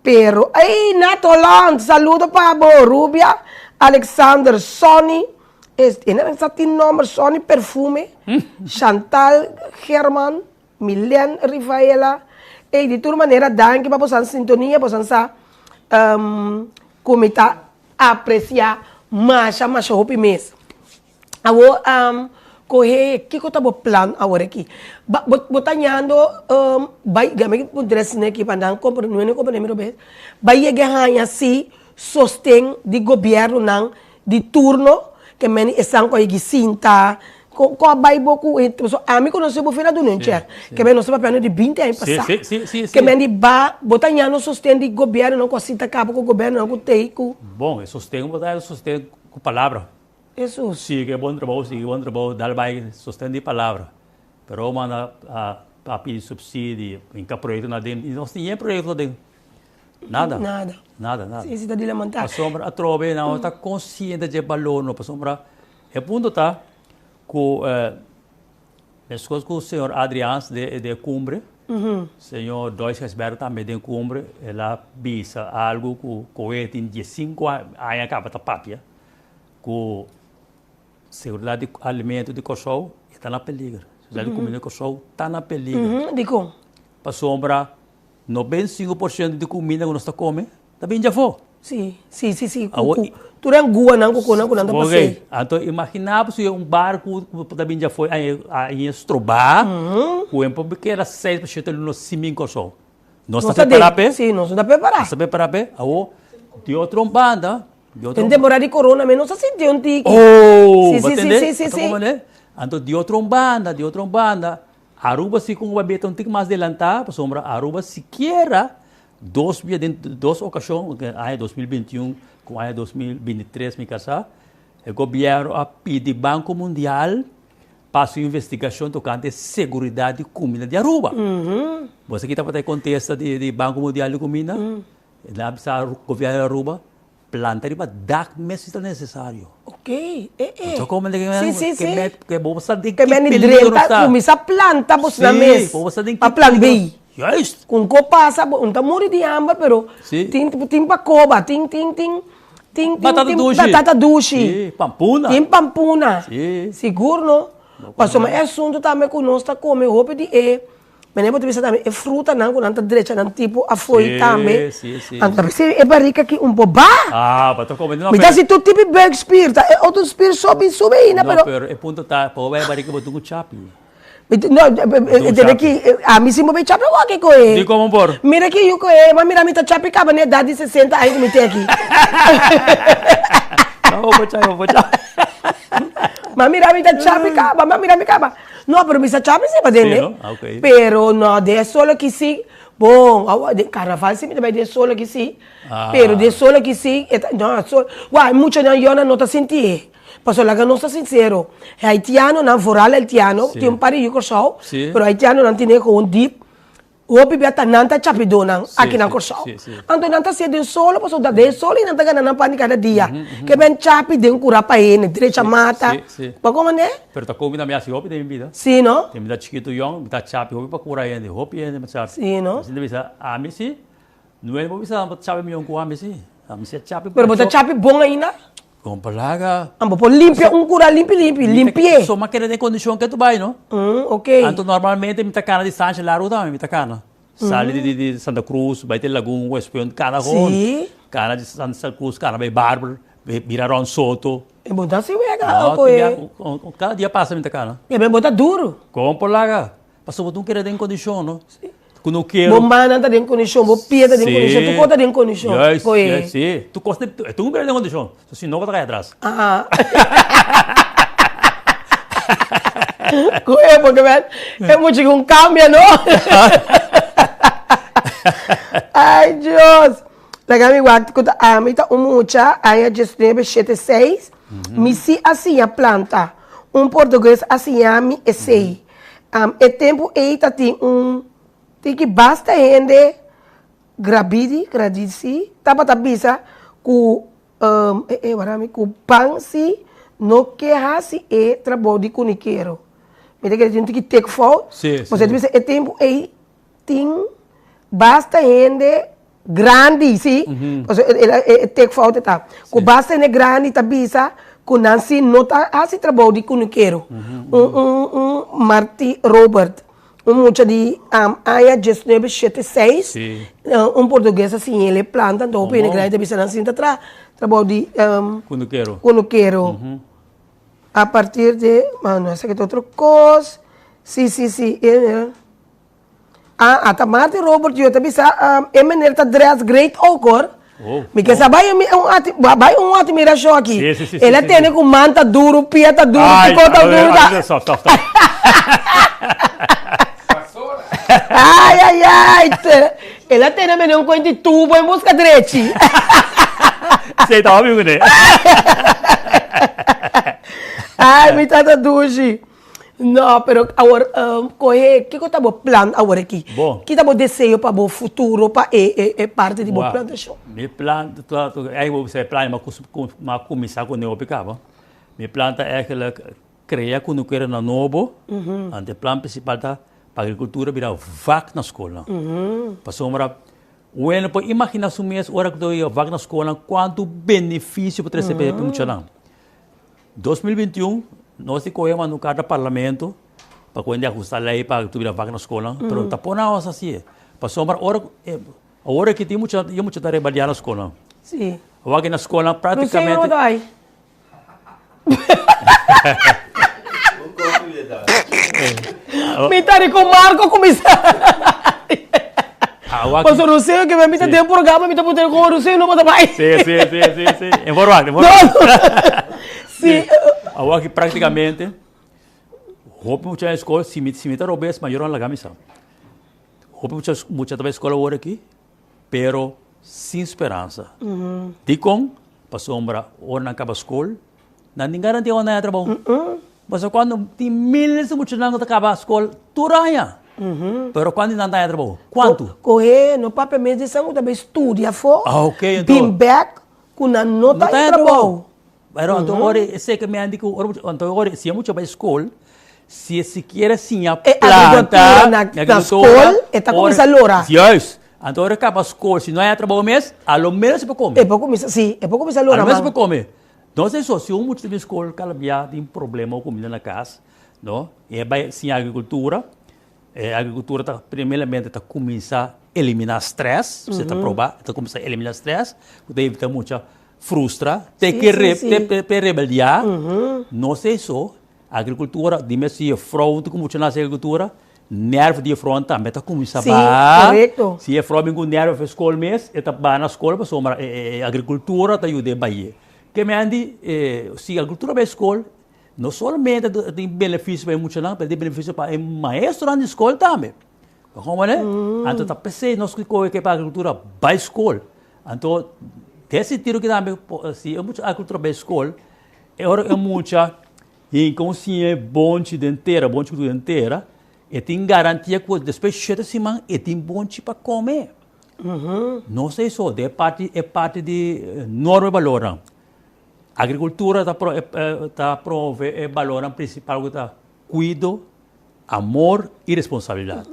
pero, ey Nat Holland, saludo pa bo, Rubia, Alexander, Sonny, e nan sa tin nomber, Sonny Perfume, Chantal German, Milen Rivaela. Ey, di tur manera danki pa bosan sintonia, bosan sa ku mi ta apresiá masha masha hopi mes. Awor kohe kiko ta bo plan awor aki? Ba bo bo ta ñando bai mi puntra esne aki pa nan kompre no hende kompre mi robes bai yega haña si sosten di gobièrnunan di turno ke meni esan ku a yegi sinta ko ko a bai bo ku e pasobra ami konosé bo fin a duna un chèk ke meni nos ta papiando di binti aña pasá ke meni ba bo ta ñando sosten di gobièrnunan ku a sinta kaba ku gobièrnunan ku tei ku.
Bon e sosten bo ta haña sosten ku palabra.
Hesus.
Sigui e bon trabou, sigui e bon trabou, dal bai sosten di palabra. Pero manda a pidi subsidio, hinka proyecto na den, y nos tin yen proyecto na den. Nada.
Nada.
Nada, nada.
Si, si ta di lamanta.
Pasobra atrobe nan no ta consciente dje balor no, pasobra e punto ta cu mescos cu señor Adriaans de de Cumbre, señor Dois Gijsbertha tambe den Cumbre, el a bisa algo cu koe tin diesinco aña caba ta papia. Ku seguridat di alimento di Kòrsou e ta na peliger. Seguridat di kumida di Kòrsou ta na peliger.
Dikon?
Pasobra 95 por shento di kumida ku nos ta kome ta bin djafó.
Si, si, si, si. Ku, ku tur e anguanan ku konan ku nan ta pas'é.
Anto imaginá bo si un barku ku ta bin djafó a strobá ku e por keda seis pa shete luna sin bin Kòrsou. Nos ta prepará p'e?
Si, nos no ta prepará.
Nos ta prepará p'e? Awor, di otro banda, di otro
Den temporada di corona mes nos a sinti un tiki.
Oh!
Si,
Bo
si, si,
tende?
si, si,
Bo ta
si.
comprende? Anto di otro banda, di otro banda, Aruba si con a beta un tiki mas delantá, pasobra Aruba sikiera dos bia den dos ocasion, aña 2021 cu aña 2023 mi casá, e gobierno a pidi Banco Mundial pa su investigacion tocante seguridad di cuminda di Aruba. Bo sa ki tabata e contesta di di Banco Mundial di Cuminda? El a bisa gobierno di Aruba, planta riba dak mes si ta necesario.
Ok, eh eh.
Bo sa como
Si, si, si.
ke bo sa den
Ke
ki
men
peligro
drenta
ta.
cuminsa planta bos na
Si,
mes.
bo sa den ki
Pa plan
peligro.
B.
Juist.
Con ko pasa bo un ta muri di hamber pero
Si.
tin tin pa coba, tin tin tin Tin, tin,
Batata
tin
dushi.
batata dushi.
Sí, pampuna.
Tin pampuna.
Sí.
Sigur no. Pasobra e asuntu tambe ku nos ta kome hopi di e, mene bo ta bisa tambe e frutanan ku nan ta drecha nan tipo afoi
Sí,
tambe.
sí, sí.
Anto ta bisa e barika aki un por ba.
Ah, bo ta kome no
Mi ta hasi tur tipo di buikspier, ta e otro spier so bin subi ainda,
No,
pero.
pero e punto ta, pa bo bai e barika bo tin ku chapi.
No, debe ki, ami si bo bay chapi awor ki koe.
Di komo por?
Mira ki yu koe, ma mira mi ta chapi kaba na edad di sesenta aña ku mi tin aki.
No, bo chapi, bo chapi.
Ma mira mi ta chapi kaba, ma mira mi kaba. No, pero mi sa chapi si pa dende.
Si, no? Ah, ok.
Pero no, den solo ki si, bon, awor den karnaval si mi ta bay den solo ki si.
Ah.
Pero den solo ki si, e ta, no, so, wak, e muchanan yonan no ta sinti e. Pasobra laga nos ta sinsero, e haitianonan, vooral haitiano,
Sí.
tin un par di yu Kòrsou,
Sí.
pero haitianonan tene gewoon diep, hopi bia ta nan ta chapidónan
Sí,
aki na
sí,
Kòrsou.
sí, sí.
Anto nan ta hasié den solo pasobra ta den solo i nan ta gana nan pan di kada dia. Ke ben chapi den kura pa hende, drecha
Sí,
mata.
sí, sí.
Bo a komand'é?
Pero ta komi tambe hasi hopi den mi bida.
Sí, no?
Den mi ta chikitu yòn, mi ta chapi hopi pa kura hende, hopi hende mi ta chapi.
Sí, no?
Asina ta bisa, ami sí, nuel bo bisa bo ta chapi mion ku ami sí. Ami sí a chapi
Pero bo ta chapi bon ainda?
Kon palaga.
An bo por limpia un kura limpi limpi, limpi'é.
So m'a keda den kondishon ke tu bai no.
Mm, ok.
Anto normalmente mi ta kana distansha largu tambe mi ta kana. Sali di di Santa Cruz bai te Lagun, West Punt, kana gewoon.
Si.
Kana di Santa Cruz kana bai Barber, bira rond Soto.
E bo ta hasi wega
No,
ko e.
Kada dia pasa mi ta kana.
E bo ta duru.
Kon palaga. Pasobra bo ta un keda den kondishon no. Ku no kero.
Bo mannan ta den kondishon, bo pia ta den kondishon, tur kos ta den kondishon.
Juist,
Koe.
juist, si. Tur kos ta, tur un keda den kondishon. So si no bo ta kai atras.
Aha. Koe, porque men, e mucha ku un kambia no. Ai Dios. Laga mi wak ku ta ami ta un mucha aña diesnuebe shete seis, mi si a siña planta. Un portugues a siña mi esei. E tempu ei ta tin un tiki basta hende grabidi, gradisi, tabata bisa ku e wara mi ku pan si no ke hasi e trabou di kunikero. Mi ta kere tin un tiki tekfout, pasobra ta bisa e tempu ei tin basta hende grandi, si, pasobra e tekfout ta ku basta hende grandi ta bisa ku nan si no ta hasi trabou di kunukero. Un un un Marti Robert. Un mucha di aña diesnuebe shete seis,
Sí.
un portugues a siña el e planta, anto hopi hende
Omo.
grandi ta bisa nan sinta traha trabou di
Kunukero.
kunukero. A partir de, no esaki ta otro kos, si si si e ah ata Martin Robert yo ta bisa e meneer ta dress great ook hoor.
Oh,
Mi ke sa bai un bai un admirashon aki.
Sí, sí, sí,
El a
sí,
tene
sí.
ku man ta duru, pia ta duru,
Ai,
piko ta
a ver,
duru.
a
Ta...
ver, stop, stop, stop.
Ai, ai, ai. Te- El a tene mene un kuenti tubo en buska drechi.
Sí, ta hopi kuné.
Ai, mi tata dushi. No, pero awor kohe, kiko ta bo plan awor aki?
Bo.
Ki ta bo deseo pa bo futuro pa e e e parti di bo
Wak,
plantashon?
mi plan ta, eigenlijk bo bisa e plan mi a kuminsá kuné hopi kaba. Mi plan ta eigenlijk krea kunukeronan nobo, anto e plan prinsipal ta pa agrikultura bira vak na skolnan. Pasobra weno por imaginá su mes ora ku ta vak na skolnan kuantu benefisio por trese pa e muchanan. 2021 nos di kohe manda un karta parlamento pa ku hende ahusta lei pa tubira vak na skolnan, pero ta por nan hasi e. Pasobra ora ku awor aki tin mucha tin mucha ta rebeldiá na skolnan.
Sí.
Awor aki na skolnan
Rusé
práktikamente.
no ta bai. Mi ta di ku Marco kuminsá.
Awor aki.
Pasobra Rusé ke mi ta den programa mi ta puntra kon Rusé no ta bai.
Sí, sí, sí, sí, sí. En voorwaarde, en voorwaarde.
Sí.
Awor aki práktikamente hopi mucha na skol, si mi si mi ta robes mayornan laga mi sa. Hopi mucha mucha ta bai skol awor aki, pero sin speransa. Dikon? Pasobra ora nan kaba skol, nan tin garantia ora nan haña trabou. Pasobra kuando tin miles di muchanan ku ta kaba skol tur aña, pero kuantu di nan ta haña trabou? Kuantu?
Kohe no papia mes di esnan ku ta bai studia afó,
Ah, ok, anto.
bin bèk ku nan no ta haña trabou.
Pero anto ora esei ke mi a di ku ora anto ora si e mucha bai skol, si e sikiera siña
E
planta,
agrikultura na na skol, e ta kuminsá lora.
Juist. Anto ora e kaba skol, si no haña trabou mes, a lo menos e por kome.
E por kuminsá, si, e por kuminsá lora
A lo menos e
man.
por kome. Nos e so, si un mucha ta bin skol kada bia tin problema ku kumida na kas, no, i e bai siña agrikultura, E agrikultura ta primeramente ta kuminsá eliminá strès, se ta probá, ta kuminsá eliminá strès, ku ta evitá mucha frustra, te ke re, te pe rebeldiá. No esei so, agrikultura, dime si e frou ku mucha na hasi agrikultura, nèrv di e frou tambe ta kuminsá baha. Si e frou bin ku nèrv for skol mes, e ta baha na skol pasobra e agrikultura ta yuda e bah'é. Ke mende si agrikultura bai skol, No solamente ta tin benefisio pa e muchanan, pero tin benefisio pa e maestronan di skol tambe. Bo komprende? Anto ta p'esei nos ke kohe ke pa agrikultura bai skol. Anto den sentido ki tambe si e mucha agrikultura bai skol, e ora e mucha hinka un siña e bonchi den tera, bonchi ku den tera, e tin garantia ku despues shete siman e tin bonchi pa kome. No esei so, den e parti e parti di norma e balornan. Agrikultura ta ta promove e balornan prinsipal ku ta kuido, amor i responsabilidat.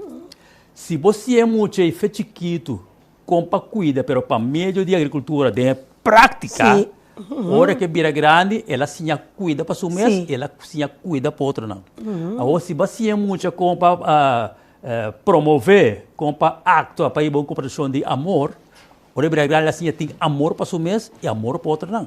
Si bo siña mucha i fe chikitu kon pa kuida pero pa medio di agrikultura den e práktika, ora ke bira grandi el a siña kuida pa su mes i el a siña kuida pa otronan. Awor si bo a siña mucha kon pa promove, kon pa aktua pa hiba un komportashon di amor, Ora e bira grandi el a siña tin amor pa su mes i amor pa otronan.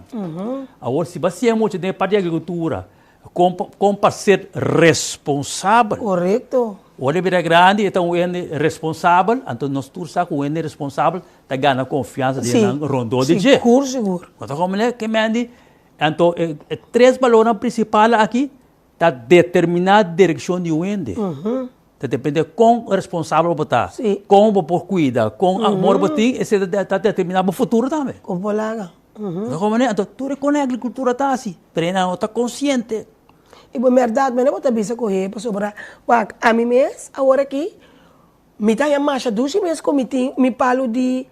Awor si bo a siña mucha den e parti di agrikultura kon pa kon pa ser responsabel.
Korekto.
Ora e bira grandi e ta un hende responsabel, anto nos tur sa ku un hende responsabel ta gana konfiansa di esnan rondó di dje.
Sigur, sigur.
Bo ta komprende ke mende? Anto e tres balornan prinsipal aki ta determiná direkshon di un hende. Ta depende kon responsabel bo ta, kon bo por kuida, kon amor bo tin, esei ta determiná bo futuro tambe.
Kon bo laga.
Bo komprende? Anto tur e kon e agrikultura ta hasi, pero e nan no ta konsiente.
I bo mèrdat mene bo ta bisa ku he pasobra wak ami mes awor aki Mi ta haña masha dushi mes ku mi tin mi palu di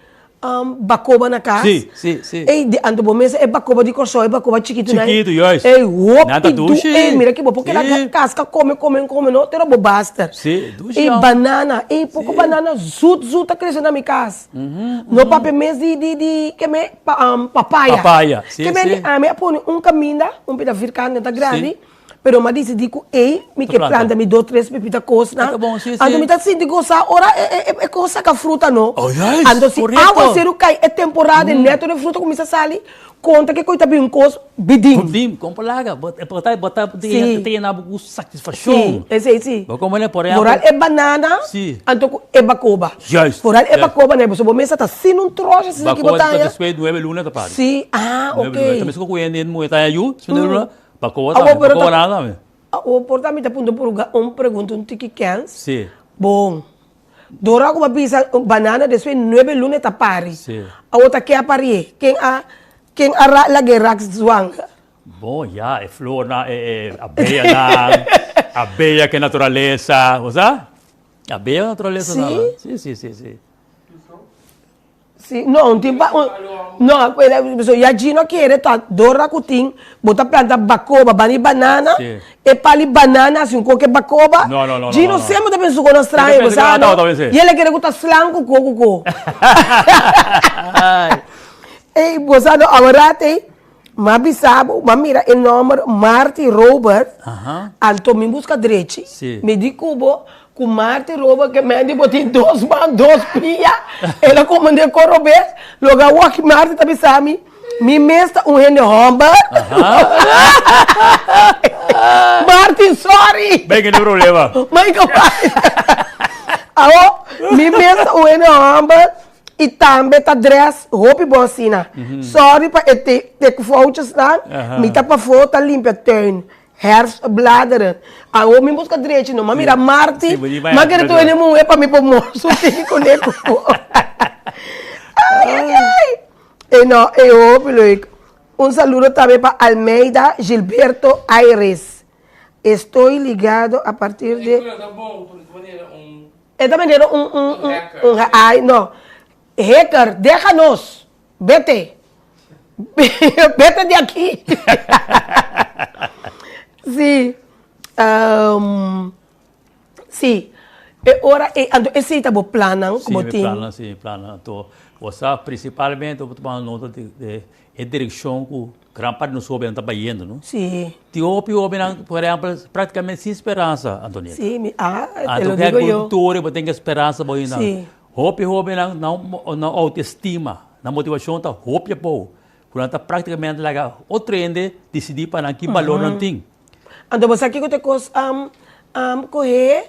bakoba na kas.
Sí, sí, sí.
Ey, di anto bo mesa e bakoba di Kòrsou, e bakoba chikitu nan.
Chikitu, juist.
Ey, hopi
Nan ta dushi.
Ey, mira ki bo por keda
Sí.
kaska kome, kome, kome, no? Te ora bo baster.
Sí, dushi
Ey,
jong.
banana. Ey, poko
Sí.
banana zut, zut ta krese na mi kas. No papia mes di, di, di, keme, pa, papaya.
Papaya, sí,
Keme
sí.
di ami a pone un kaminda, un pida vierkante ta grandi.
Sí.
Pero m'a disidí ku ei mi ke planta mi dos tres pipita kosnan. Anto mi ta sinti gosá ora e kos saka fruta no. Anto si awaseru kai e temporada e nèt ora e fruta kuminsá sali, konta ke koi ta bin un kos bidin.
Bidin, kon por laga. Bo ta bo ta yena bo ku satisfashon.
Si, esei si. Foral e banana anto ku e bakoba. Foral e bakoba nè pasobra bo mesa ta sin un tròsh asina ki bo ta haña.
Bakoba ta despues nuebe luna ta pari.
Si, ah ok.
Ta meskos ku hende muhé ta haña yu, despues nuebe luna. Bakoba tambe, bakoba nada tambe.
Awor por ta mi ta puntra un pregunta un tiki kens.
Si.
Bon. Dora ku bo a bisa banana despues nuebe luna e ta pari.
Si.
Awor ta ke a parié? Ken a ken a lag'é rak zwanger?
Bon ya, e flornan, e e abeyanan, abeya ke naturalesa, bo sa? Abeya naturalesa
Si?
Si, si, si, si.
Si, no, un tin pa, un, no, so ya Gino kere ta dor ku tin, bo ta planta bakoba, bani banana,
Si.
e pali banana hasi un koke bakoba,
No, no, no, no,
Gino
no, no.
semper ta pensa su kono straño,
Semper
bo
pensa
sa
ku
no?
ta pensa.
Y el a kere ku ta slan ku ko ku ko. Ey, bo sa no, aworat ey, m'a bisa bo, m'a mira e nomber Marty Robert,
Aha.
anto mi buska drechi,
Si.
mi di ku bo, Ku Marti roba ke Mandy bo tin dos man dos pia el a komand'é koro bes loke a wak Marti ta bisa mi mi mes ta un hende homber Marti sorry
Bay ke no problema.
May ka bay Awo mi mes ta un hende homber i tambe ta dress hopi bon asina sorry pa e tekfoutjesnan mi ta pafó ta limpia tuin Herfstbladeren. Awo mi busca drechi no. Ma mira Marti, ma kere tu hende muhe pa mi por morso tin kuné ku bo. Ai ai ai. E no, e hopi leuk. Un saludo tambe pa Almeida Gilberto Aires. Estoy ligado a partir de. E ta manera un un un un ai no. Hacker, deja nos. Bete. Bete di aki. Sí. Um, sí. E ora e, anto esei ta bo plannan ku bo
Sí, mi
tin.
plannan, sí, mi plannan. Anto, bo sa, principalmente bo ta tuma nota di, di e direccion ku gran parti di nos hobennan ta bayendo, no?
Sí.
Tin hopi hobennan, por ehempel, prácticamente sin speransa, Antonieta.
Sí, mi, ah, te
Anto,
lo
ke
digo yo.
agricultura, bo tin speransa bo hinda.
Sí.
Hopi hobennan nan autoestima, nan motivashon ta hopi abou, ku nan ta praktikamente laga otro hende disidí pa nan ki balor nan tin.
Anto bo sa kiko ta e kos kohe?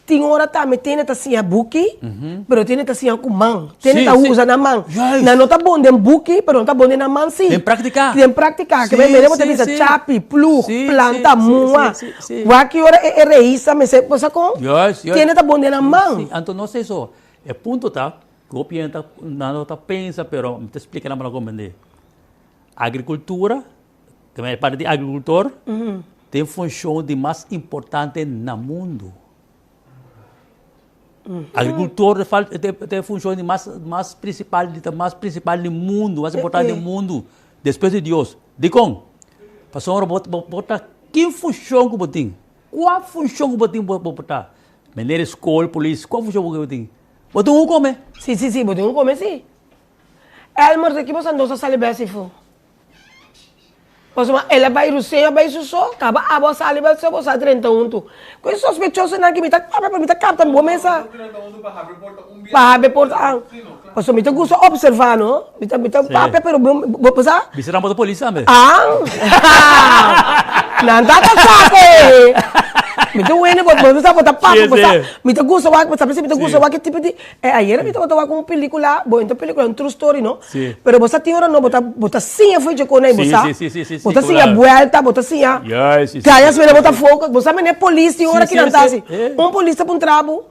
Tin ora tambe tene ta siña buki, pero tene ta siña ku man. Tene ta usa nan man. Nan no ta bon den buki, pero nan ta bon den nan man si.
Den praktika.
Den praktika. Ke men bo ta bisa chapi, plug, planta, mua. Wak ki ora e reis ta mester, bo sa kon? Tene ta bon den nan man.
Si, anto no esei so. E punto ta, ku hopi hende ta, nan no ta pensa, pero mi ta splika nan pa nan komprende. Agrikultura, ke men e parti di agrikultor, tin funshon di mas importante na mundu. Agrikultor ta e funshon di mas mas prinsipal, di ta mas prinsipal di mundu, mas importante di mundu, despues di Dios. Dikon? Pasobra bo bo bo ta kin funshon ku bo tin? Kua funshon ku bo tin bo por ta? Meneer di skol, polis, kua funshon ku bo tin? Bo tin un kome.
Si, si, si, bo tin un kome si. Elmer, di ki bo sa nos a sali bes ifo? Pasobra el a bai Ruseo a bai su so, kaba abo a sali bai so, bo sa drenta huntu. Ku e sospechosonan ki mi ta papia pero mi ta kapta bo mesa. Pa habri porta an. Pasobra mi ta gusta opserva no, mi ta mi ta papia pero bo bo sa.
Bisa nan bo ta polis tambe.
An. Nan ta ta sako e. Mi ta wende bo bo sa bo ta papia bo sa mi ta gusta wak bo sa mi ta gusta wak e tipo di E ayera mi tabata wak un pelicula, bo enta pelicula un true story no,
Sí.
pero bo sa tin ora no bo ta bo ta siña for dje con ei, bo
Sí,
sa,
sí, sí, sí, sí,
bo ta
sí,
siña
claro.
buelta, bo ta siña
Juist, sí, sí,
gaya
sí,
mira
sí,
bo ta
sí.
focus, bo sa mene polis tin ora
Sí,
ki nan
sí,
ta
sí,
hasi,
eh.
un polis ta puntra bo,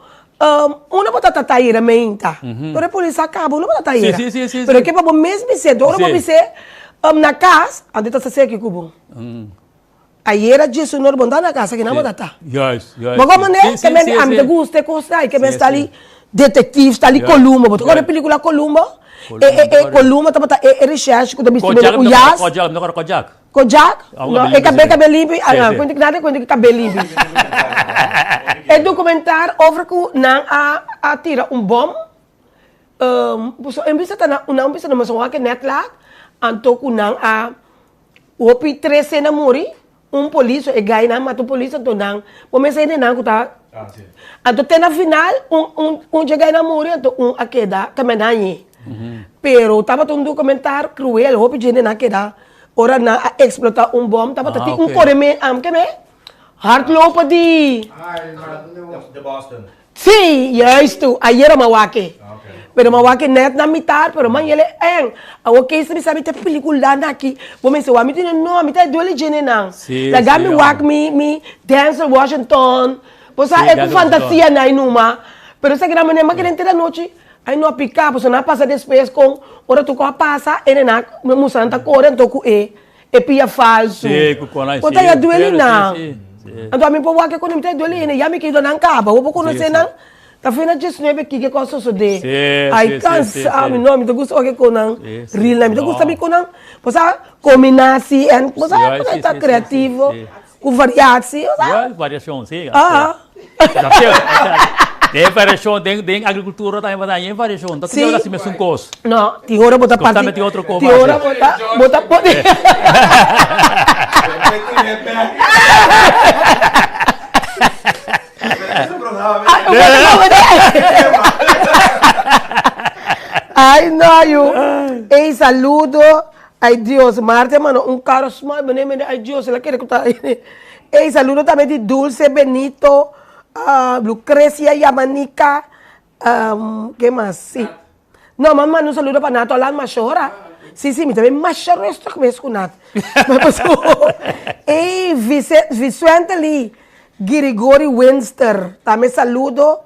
unda bo ta ta ayera meinta, ora e polis a caba unda bo ta ta
Sí,
ayera,
sí, sí, sí,
pero
sí.
ke pa bo mes bis'é, ora bo
Sí.
bis'é, na cas, anto e ta sa seki ku bo. Ayera Jesu no bon ta na casa ki nan bo ta ta.
Juist, juist.
Bo como ne?
Sí, sí,
Ke men
sí,
a mi
sí.
ta gusta e cos ai, ke men
Sí,
sta
sí.
li detective, sta li
Juist,
Columbo. Bo ta corda
juist.
pelicula Columbo?
Columbo,
E e e
corda.
Columbo tabata e e recherche cu ta bisti
Kojak,
mene un
mi ta corda
jas.
Kojak, mi ta corda Kojak.
Kojak?
Ah, un
No,
kabel
e kabe
limpi, sí.
kabel limpi,
Sí,
ah,
sí.
cuenta nada cuenta cu kabel limpi. E documentar over cu nan a a tira un bom, pasobra en bista ta nan nan bisa nan mester wak e net laat, anto cu nan a Hopi trese na muri, un polis e gainan mata un polis anto nan bo mester hende nan ku ta anto te na final un un un dje gainan muri anto un a keda kaminda añe pero tabata un documentar cruel hopi dje hende nan a keda ora nan a explota un bom tabata tin un koreme keme hardloper di
De Boston.
Sí, juist toe. Ayera m'a wak e. Pero m'a wak e net na mitar, pero man yele eng. Awor Kees mi sabi te pelicula na aki. Bo mester wak mi tene no, mi ta e duele djene nan.
Sí,
Laga
sí,
mi
hombre.
wak mi mi Denzel Washington. Bo sa
Sí,
e ku
Denzel
fantasia
Washington.
na e numa. Pero esaki nan manera m'a kere henter anochi. Ai no a pica, pasobra nan a pasa despues con ora tur cu a pasa, e nan a mustra nan ta core anto cu e e pia falsu.
Sí, cu con ai
Bo
sí,
ta ya duele
pero sí,
nan.
sí, sí.
Anto ami por wak e con mi ta e duele hende, ya mi kido nan caba, bo por
Sí,
conoce
sí.
nan? Ta fina diesnuebe kiko cu a sosode.
Sí,
Ai
sí, sí, sí,
cansa mi,
sí.
no, mi ta gusta wak e con nan
Sí, sí.
reel nan, mi ta gusta
No.
mi con nan, bo sa combina si en, bo sa
Sí, ai,
cu
sí,
ta
sí, sí,
creativo,
sí.
cu variatie, bo sa.
Ja, variacion, sí.
Aha.
Den variacion, den, den agricultura tambe bo ta haña variacion. Ta
Sí.
tur así mesun cos.
No, tin ora bo ta parti.
Constante tin otro cos
Tin ora
base.
bo ta, bo ta pone. Ay, no, yu. Ey, saludo. Ay, Dios. Marte a manda un caro small. Mene, mene, ay, Dios. El a kere cu ta. Ey, saludo tambe di Dulce Benito, Lucrecia Yamanica, ke mas? Si. No, m'a manda un saludo pa Nato Alan Mashora. Si, si, mi ta bin masha rustig mes ku Nat. Ey, Vice, Visuentely Girigori Winster, tambe saludo.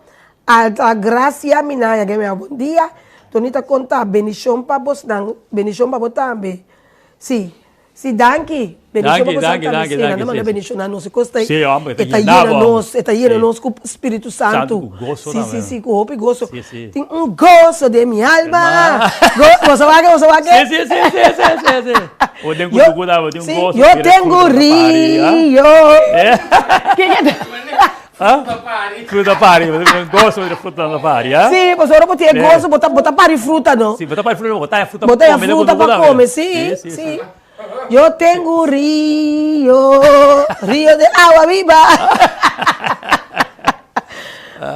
Altagracia Minaya, ke mi a bon dia. Tony ta konta, bendishon pa bosnan, bendishon pa bo tambe. Si. Si danki. Bendicion pa
Danki,
boso
danki,
tambe.
danki,
Si, nan
danki,
ta manda
sí, sí.
bendiciona nos. E cos ta
Sí, hombre,
e
ta
ta
yena
yena
bo.
nos, e ta yena
Sí.
nos cu Spiritu
Santu,
Santu.
cu gozo
Sí, sí,
tambe.
sí, cu hopi gozo.
Sí, sí.
Tin un gozo den mi alma.
Ma.
Go, boso wak, boso wak.
Sí, sí, sí, sí, sí, sí, sí. O den
Yo,
kutuku tambe, tin un
sí,
gozo.
yo
Mira,
tengo
fruta ta pari, ah.
rio.
Eh.
Ke ke ta?
Ah? Fruta pari, gozo de fruta ta pari, ah?
Sí, pues ora bo tin e
Sí.
gozo, bo ta, bo ta pari fruta, no?
Sí, bo ta pari fruta, bo ta fruta
Bo ta
come,
fruta
bo
pa
ta
come, sí,
Sí, sí,
sí.
sí.
Yo tengo un río, río de agua viva.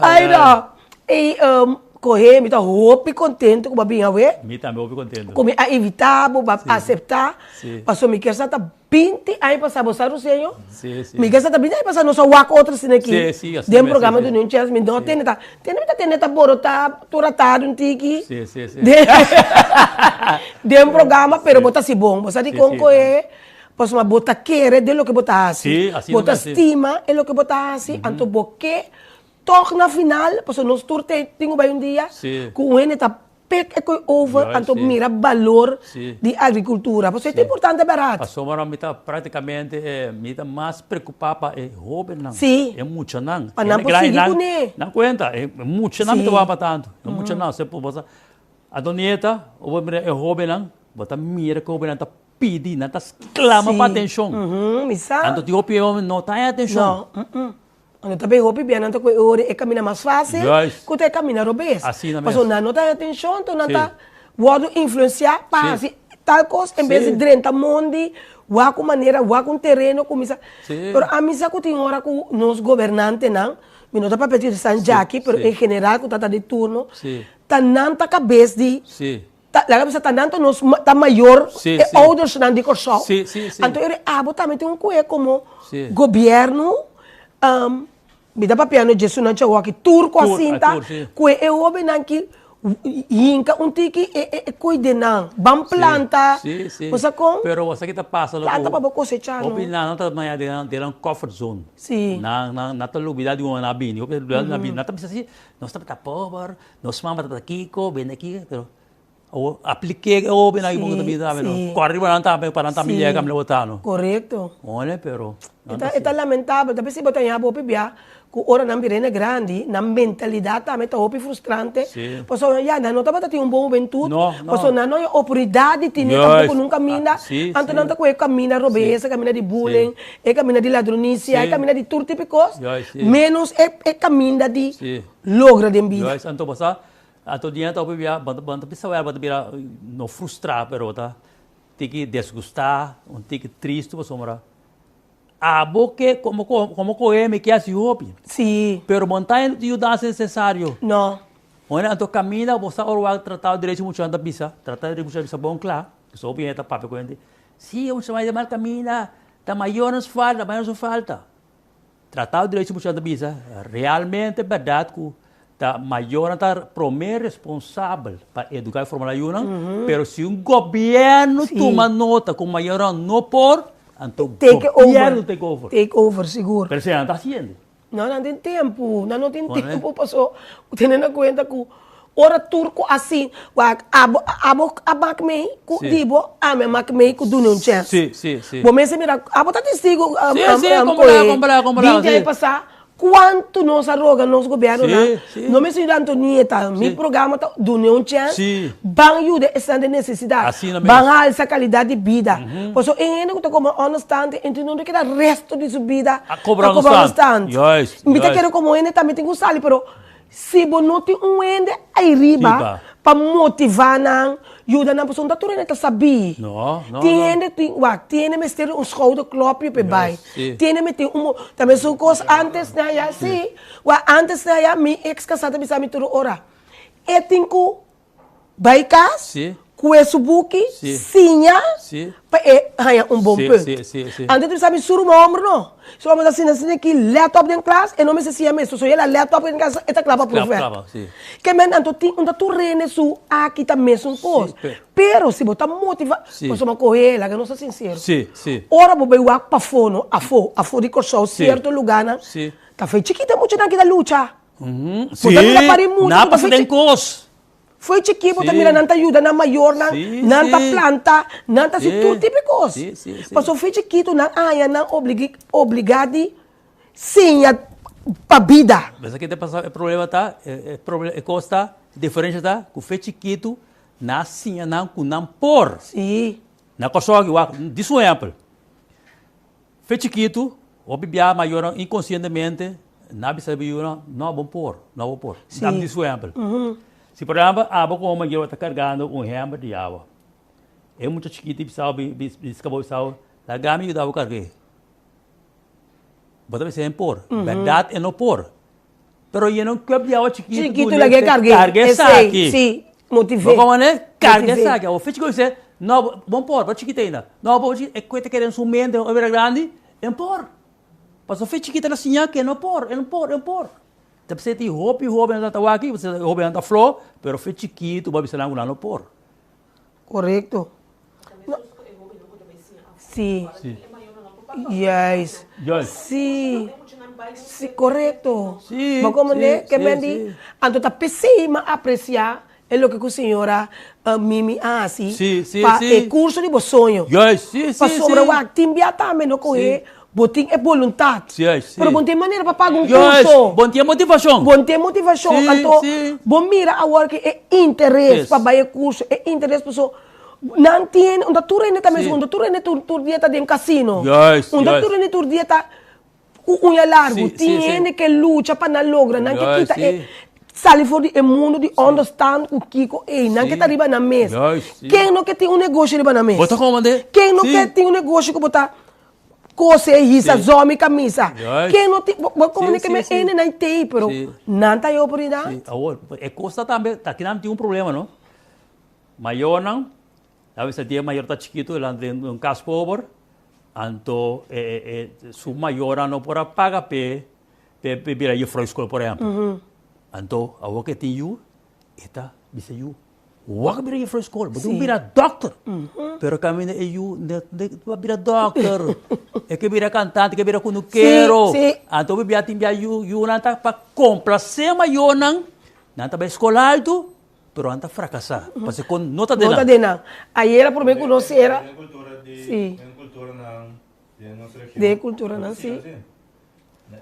Ay, no. Y um, coge, mi ta hopi contento cu bo a bin awe.
Mi tambe hopi contento.
Cu mi a invita bo, bo a acepta.
Sí.
Paso mi kier sa ta Binti aña pasá bo sa Ruseño?
Sí, sí.
Mi ke sa ta binti aña pasá nos a wak otro asina aki.
Sí, sí, asina
Den
mes,
programa
sí, sí.
di Union Chess mi no tende ta, tende mi ta tende ta borotá tur atado un tiki.
Sí, sí, sí.
Den den programa, pero bo ta hasi bon. Bo sa dikon
Sí, sí.
ku e pasobra bo ta kere den loke bo ta hasi.
Sí, asina
Bo ta
mes, sí.
stima e loke bo ta hasi, anto bo ke tòg na final, pasobra nos tur te tin ku bai un dia
Sí.
ku un hende ta Pek e koe over
Juist,
anto
sí.
mira balor
Sí.
di agricultura. Pasobra e ta
Sí.
importante berdad.
Pasobra mi ta prácticamente eh, mi ta mas preocupá pa e hóbennan,
Sí.
e muchanan.
Pa nan
E
por
grandi
sigui
nan,
kuné.
nan kuenta, e muchanan mi ta
Sí.
wak pa tantu. E muchanan, se por bo anto nieta, bo mira e hóbennan, bo ta mira ku e hóbennan ta pidi, nan ta sklama pa
Sí.
atenshon.
Mhm, mi sa.
Anto tin hopi hóben no ta haña atenshon.
No, mm-mm. Ando ta bay hopi bia nan ta koe ora e camina mas facil
Juist.
cu ta e camina robes.
Asina mes.
Pasobra nan no ta haña atencion, enton nan
Sí.
ta wordo influencia pa
Sí.
haci tal cos en bes di
Sí.
drenta mondi, wak un manera, wak un tereno, cuminsa.
Sí.
Pero ami sa cu tin ora cu nos gobernantenan, mi no ta papia di San
Sí,
Jaki, pero
sí.
en general cu ta ta di turno,
Sí.
ta nan ta cabes di
Sí.
Ta, laga bisa ta nan ta nos ta mayor,
Sí,
e
sí.
oudersnan di Kòrsou.
Sí, sí, sí.
Anto eri abo tambe tin un ku'e komo
Sí.
gobièrnu, mi ta papiando djesunan chawoki, tur ku a
Tur, a
sinta,
tur, sí.
ku e hóbennan ki hinka un tiki e e e kuide nan. Ban
Sí,
planta,
sí, sí.
bo sa kon?
Pero bo sa ki ta pasa lo
Planta
ku
pa bo kosechá, no?
hopi nan nan ta maya den nan den nan comfort zone.
Sí.
Nan nan nan ta lubida di unda nan a bini, hopi ta lubida di unda nan a bini. Nan ta bisa si, nos tabata pober, Nos mama tabata kiko, bende kiko, pero awor aplik'é e hobennan aki bo ta bisa tambe no. Kòrda riba nan tambe pa nan tambe yega kaminda bo ta no.
Korekto.
One pero
E ta e ta lamentabel, ta p'esei bo ta yaha hopi bia ku ora nan bira hende grandi, nan mentalidat tambe ta hopi frustrante, pasobra ya nan no tabata tin un bon hubentut, pasobra nan no hay oportunidat di tene tampoco nun kaminda, anto nan ta kohe kaminda robes, e kaminda di bullying, e kaminda di ladronisia, e kaminda di tur tipo di kos, menos e kaminda di Logra den bida.
Juist, anto bo sa, anto dia ta hopi bia, bo ta bo ta bisa wèl bo ta bira no frustrá pero bo ta tiki desgustá, un tiki tristu pasobra. Abo ke komo komo kohe mi ke hasi hopi.
Si.
Pero bo no ta e yudansa nesesario.
No.
Ora anto kaminda bo sa ora wak tratado derecho muchanan ta bisa, tratado derecho muchanan ta bisa bon kla, pasobra hopi hende ta papia ku hende, si e muchanan bai mal kaminda, ta mayornan su falta, mayornan su falta. Tratado derecho muchanan ta bisa, realmente bèrdat ku ta mayornan ta promé responsabel pa eduká i forma nan yunan, pero si un gobièrnu tuma nota ku mayornan no por, anto gobièrnu take over.
Take over, sigur.
Pero esei nan ta hasiendo.
No, nan tin tempu, nan no tin tempu paso tene na kuenta ku ora tur ku a sin, wak abo abo a mak mei ku di bo, ami a mak mei ku duna un chèns.
Si, si, si.
Bo mester mira, abo ta testigu
Si, si, kompará, kompará, kompará,
20 aña
si.
pasá Cuanto nos a roga nos gobiernonan,
Sí, sí.
no mi señora Antonieta, mi
Sí.
programa ta duna un chance,
Sí.
ban yuda esnan den necesidad,
Asina mes.
ban alsa calidad di bida. Pasobra e hende cu ta cobra onderstand, e no ta keda resto di su bida
A cobra
ta cobra
onderstand.
onderstand.
Juist,
Mi ta
juist.
kere como hende tambe tin cu sali, pero si bo no tin un hende ayriba
Riba.
pa motiva nan, yuda nan, pasobra no ta tur hende ta sabí.
No, no,
Tin
no.
hende tin, wak, tin hende mester di un schouderklopje pa e bai.
Sí.
Tin hende mester un mo, ta mesun kos antes na ya, sí, wak, antes na ya mi ex kasá ta bisa mi tur ora, e tin ku bai kas,
Sí.
kue su buki,
Sí.
siña,
Sí.
pa e haña un bon
Sí,
punt.
sí, sí, sí.
Antes ta bisa mi suru mi hòmber no. Su hòmber ta sinta asina aki, lètòp den klas, e no mester siña mes, so e la lètòp den klas, e ta kla pa
Kla,
proefwerk.
kla pa, sí.
Ke men anto tin unda tur rende su aki ta mesun kos.
Sí, pe.
Pero si bo ta motiva,
Sí.
pasobra kohe, laga nos ta sinsero.
Sí, sí.
Ora bo bai wak pafó no, afó, afó di Kòrsou,
Sí.
sierto lugánan,
Sí.
ta fe chikito e muchanan ki ta lucha.
Sí,
Bo ta mira pari mucha
nan
ku ta
pasa
fe
den
chi-
kos.
Fo'i chikí bo ta
Sí.
mira nan ta yuda nan mayornan,
Sí,
nan ta
sí.
planta, nan ta hasi
Sí.
tur tipo di kos.
Sí, sí, sí.
Pasobra fo'i chikitu nan haña nan obligi, obligá di siña pa bida.
Besa ke ta pasa, e problema ta, e proble, e kos ta, e diferensha ta ku fo'i chikitu nan a siña nan ku nan por.
Sí.
Na Kòrsou aki wak, dis un ehèmpel. Fe chikitu, hopi bia mayornan inkonsientemente na bisa bo yunan, no bo por, no bo por.
Sí.
Dam di su ehempel. Si por ehempel abo komo mayor ta kargando un hember di awa, e mucha chikito bisa bo, bisa bo bisa bo, laga mi yuda bo karg'é. Bo ta bisa e por, bèrdat e no por. Pero yena un cup di awa chikitu
Chikitu lag'é karg'é.
Karg'é
Esei,
esaki.
sí, motiv'é.
Bo komo ne? Karg'é
Motiv'é.
esaki. Awor fechi ku bis'é, no, bo bo por, bo chikito ainda. No, bo chikito, e ku ta kere den su mente ora bira grandi, e no por. Pasobra fechi chikito el a siña ku e no por, e no por, e no por. Ta p'esei tin hopi hobennan ta wak aki, pasobra hobennan ta flo, pero fechi chikitu bo a bisa nan ku nan no por.
Korekto. Sí.
Sí.
Juist.
Juist.
Sí. Sí, korekto.
Sí,
Bo komprendé?
sí,
Ke
sí,
men di,
sí.
anto ta p'esei mi a apresiá e loke ku señora Mimi a hasi
Sí, sí,
pa
sí.
e kurso di bo soño.
Juist, sí, sí,
Pasobra
sí.
wak, tin bia tambe no kohe bo tin e boluntat.
Juist, sí.
Pero bo no tin manera pa paga un
Juist,
kurso.
bo no tin e motivashon.
Bo no tin e motivashon.
Sí,
Anto
sí.
bo mira awor ke e interes
Yes.
pa bai e kurso, e interes paso nan tin, unda tur hende ta mes,
Sí.
unda tur hende tur tur dia ta den kasino.
Juist,
Unda
juist.
tur hende tur dia ta ku uña largu.
Sí,
Tin
sí, sí.
hende ke lucha pa nan logra, nan ke
Juist,
kita e
sí.
sali for di e mundu di onderstand ku kiko ei, nan ke
Sí.
ta riba nan mes.
Juist, sí.
Ken no ke tin un negoshi riba nan mes?
Bo ta komand'é?
Ken no
Sí.
ke tin un negoshi ku bo ta Kose, hisa
Sí.
zomi kamisa.
Juist.
Ken no tin, bo bo komunika
Sí,
me
sí, sí.
ene nan tei, pero
Sí.
nan ta e oportunidat.
Sí, awor, e kos ta tambe, ta kinan tin un problema, no? Mayornan, a veces dia mayor ta chikitu, el a den un kas pober, anto e, e, e, su mayornan no por a paga p'e, p'e, p'e bira juffrouw skol, por ehempel. Anto, awor ke tin yu, e ta bisa yu, Wak bira juffrouw skol, bo tin bira dokter. Pero kaminda e yu ne a bira dokter, e ke bira kantante, e ke bira kunukero. Anto bo bia tin bia yu, yunan ta pa komplasé mayornan, nan ta bai skol altu, pero nan ta frakasá, pasobra kon no ta den nan.
No ta den nan. Ayera promé ku nos sera.
Den kultura di, den kulturanan den nos region.
Den kulturanan, si.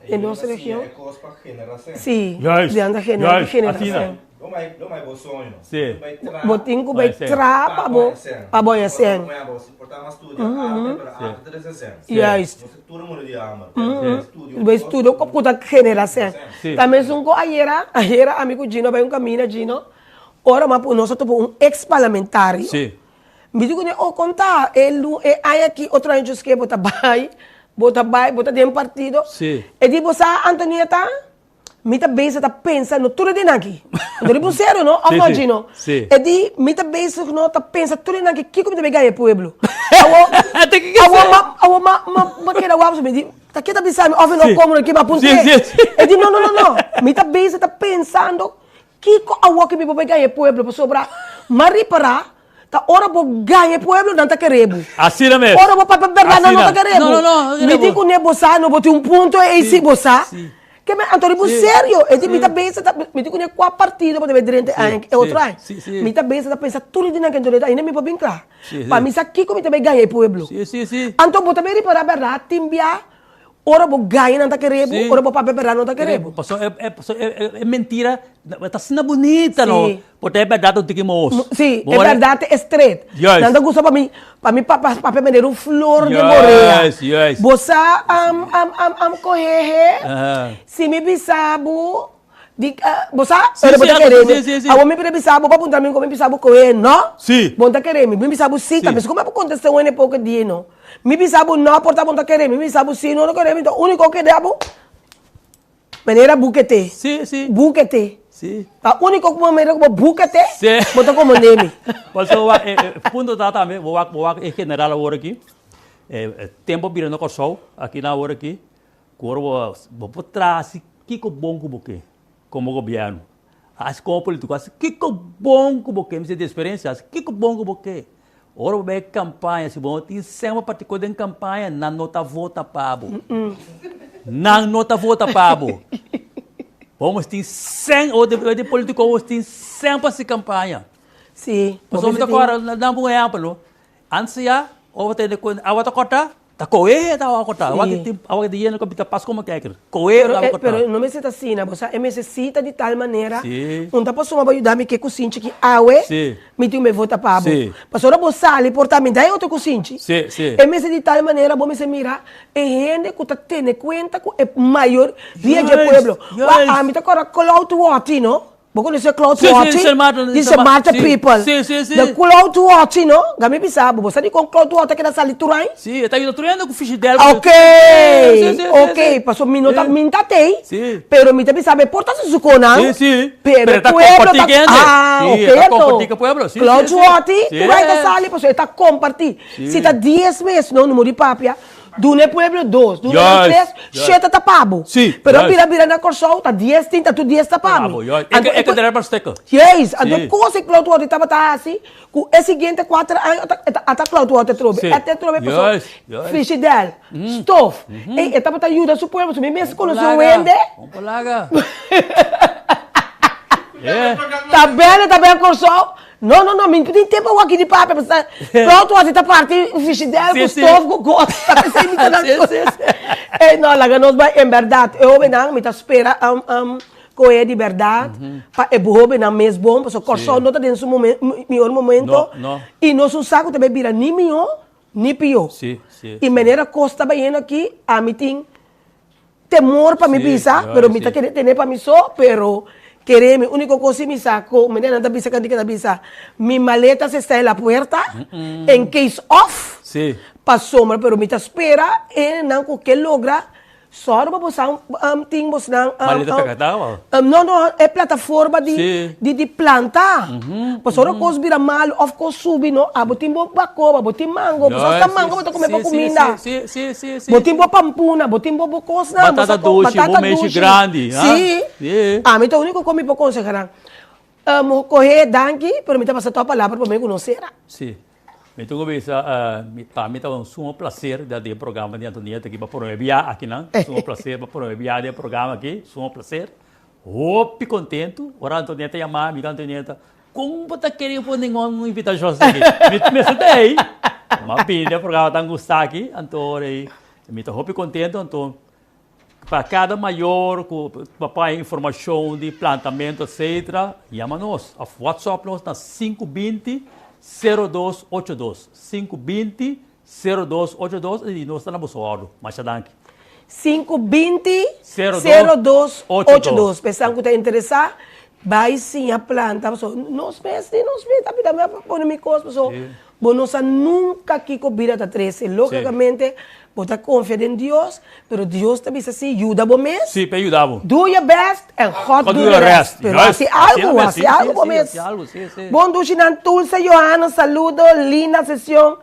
Den nos region.
E kos pa generasén.
Sí,
Juist,
den ta genera,
juist,
generasén.
asina.
Lo mai, lo mai bo soño.
Sí.
Bo tin ku bai traha.
Bo tin ku bai traha pa bo, pa bo haña sèn.
Bo si por ta mas studia arte, pero arte ta trese sèn.
Juist.
Nos tur muri di hamber. Pero studio.
Bo studio ku ta genera sèn.
Sí.
Ta mesun ku ayera, ayera ami ku Gino bai un kaminda, Gino, ora ma nos a topa un ex parlamentario.
Sí.
Mi di kuné, oh, kon ta? E lu, e aña aki, otro aña djoske bo ta bai. Bo ta bai, bo ta den partido.
Sí.
E di bo sa Antonieta, mi ta bezig ta pensa no tur e dinan aki. Anto riba un serio no, of
Sí,
no
sí.
Gino?
Sí.
E di mi ta bezig no ta pensa tur e dinan aki kiko mi ta bay gaña e pueblo. Awo,
Te kiko
awo
esei?
ma, awo ma, ma, ma keda wak mi di, ta ke ta bisa mi of e no
Sí.
komo no kiba apunte.
Sí, sí, sí.
E di no, no, no, no, mi ta bezig ta pensando kiko awo ki mi por bay gaña e pueblo pasobra m'a ripara Ta ora bo gaña e pueblo nan ta kere bo.
Asina mes.
Ora bo papia berdad nan no ta kere bo.
No, no, no,
Mi di kuné bo sa no bo tin un punto ei si bo sa. Ke men anto riba un serio e di mi ta pensa ta mi di kuné kua partido bo debe drenta e aña e otro aña. Mi ta pensa ta pensa tur e dinan ke anto ainda mi por bin kla. Pa mi sa kiko mi ta bai gaña e pueblo. Anto bo ta bai ripara berdad tin bia Ora bo gaña nan ta kere bo, ora bo papia berdad nan ta kere bo.
Paso e e paso e e mentira ta asina bunita no, por ta e berdad ta un tiki mos.
Si, e berdad ta estret. Nan ta gusta pa mi pa mi papia manera un flor den bo orea. Bo sa am kohehe, si mi bisa bo Di, bo sa?
Sí,
Pero bo
sí,
ta kere mi.
sí, sí, sí.
Awor mi pide bisa bo pa puntra mi kon mi bisa bo kohe no.
Sí.
Bo no ta kere mi. Mi bisa bo sí,
Sí.
ta meskos mi a kontesta un hende poko dia no. Mi bisa bo no por ta bo no ta kere mi. Mi bisa bo sí, no no kere mi. Ta uniko ke da bo manera bukete.
Sí, sí.
Bukete.
Sí.
Ta uniko manera ku bo bukete,
Sí.
bo ta komand'é mi.
Pasobra wak e e punto ta tambe, bo wak bo wak e general awor aki, e tempo bira na Kòrsou, aki na awor aki, Ku ora bo bo por traha hasi kiko bon ku bo ke komo gobièrnu, hasi komo politiko, hasi kiko bon ku bo ke, mi siña di eksperensia, hasi kiko bon ku bo ke. Ora bo bai kampaña, si bo no tin sèn pa partikular den kampaña, nan no ta vota pa bo. Nan no ta vota pa bo. Bo mester tin sèn, ora bo di politiko bo mester tin sèn pa hasi kampaña.
Sí, bo
Pasobra mi
mester
ta
tin.
kòrda, nan pon un ehèmpel no, antes ya ora bo tende ku awa ta kòrta, Ta koe ta awa kota. Awa ki tin awa ki ta yena ku ta pas komo keker. Koe
Pero
ta awa
e
kota.
pero no mester ta asina, bo sa e mester sita di tal manera
Sí.
un ta pasuma bo yuda mi ke kusinchi ki awe
Sí.
mi tin un vota pa bo.
Sí.
Pasobra bo sali por ta mi da e otro kusinchi.
Sí, sí.
E mester di tal manera bo mester mira e hende ku ta tene kuenta ku e mayoria dje
Juist,
pueblo. Wak
juist.
ami ta kòrda Cloud Watty no. Bo conoce Cloud
Sí, sí,
Watty?
Sint Maarten,
Di
Sint
Sint
Ma-
Maarten
sí,
people.
sí, sí, sí.
De Cloud Watty, no? Ga mi bisa bo, bo sa dikon Cloud Watty a keda sali tur aña?
Sí, e ta yuda tur hende ku fishidel.
Ok,
Sí, sí, sí,
ok,
sí.
paso mi no ta,
Sí.
mi no ta tei,
Sí.
pero mi ta bisa bo e por ta su sukonan,
Sí, sí.
pero
Pero e ta
pueblo
kompartí
ta,
ku hende.
ah,
Sí,
ok
e ta
anto.
kompartí ku pueblo, sí,
Cloud
sí, sí.
Watty,
Sí.
tur aña ta sali, paso e ta kompartí.
Sí.
Si ta dies mes, no, no muri papia, Duna e pueblo dos, duna nan
Juist,
tres,
juist.
shete ta pa bo.
Sí,
Pero
juist.
bira bira na Kòrsou ta dies tin, ta tur dies ta pa
Pa
mi.
bo, juist.
Anto
E
e
ke dere pa steken.
Juist, anto
Sí.
e kos e Cloud Water tabata hasi ku e siguiente kuater aña ata e ta ata Cloud Water atrobe,
Sí.
ete atrobe paso
Juist, juist.
frishidèr, stof. Ey, e tabata yuda su pueblo, so mi mes konosé un hende.
Un palaga. Yeah.
Ta bèlè ta bèn Kòrsou. No, no, no, mi no tin tempo awor aki di papia, pasobra pronto a ta parti frishidèr ku stof ku kos, ta p'esei mi ta nan kos. Ey, no, laga nos bai, en bèrdat, e hóbennan, mi ta spera kohe di bèrdat pa e hóbennan mes bon, pasobra Kòrsou no ta den su mihor momento i nos un sa ku ta bai bira ni mihó ni pió. I manera kos ta bayendo aki, ami tin temor pa mi bisa, pero mi ta kere tene pa mi so, pero kere mi unico cos si mi sa cu mi nan ta bisa cantica ta bisa mi maletas esta en la puerta en case of pasobra pero mi ta spera e nan cu ke logra sòru pa bosan tin bosnan
Maleta pekatá o?
No no e plataforma di di planta pasobra ora cos bira malo of cos subi no abo tin bo bacoba bo tin mango bo sa mango bo ta come pa cuminda. Bo tin bo pampuna, bo tin bo bo kosnan, bo
Batata
sa kon,
dushi, bo
batata
meshi
dushi.
grandi, ha?
Sí.
Sí.
Ami ta úniko ku mi por konsehá nan. Kohe danki, pero mi ta pasa tòg palabra pa mi ku no sera.
Sí. Mi tin ku bisa, mi pa mi ta un sumo plaser di den e programa di Antonieta aki pa prome bia akinan. Sumo plaser pa prome bia den e programa aki, sumo plaser. Hopi kontentu. Ora Antonieta yama mi, Antonieta, Kon bo ta kere por ningun invitashon asina aki? Mi mester ta ei. M'a bini den programa tan gusta aki, anto ora ei mi ta hopi kontento, anto pa kada mayor ku pa paña informashon di plantamentu etcetera, yama nos òf whatsapp nos na 520 0282, 520 0282 i nos ta na boso òrdu. Masha danki.
520 0282. Pa esnan ku ta interesá, bai siña planta. Pasobra nos mes di nos mes ta bira mi a pone mi kos pasobra bo no sa nunka kiko bida ta trese. Lógikamente. Bo ta konfia den Dios, pero Dios ta bisa si, yuda bo mes.
Sí, p'e yuda bo.
Do your best and God do the rest. Pero hasi algu, hasi algu bo mes. Bon dushinan Tulsa Johanna, saludo, Lina Sesión,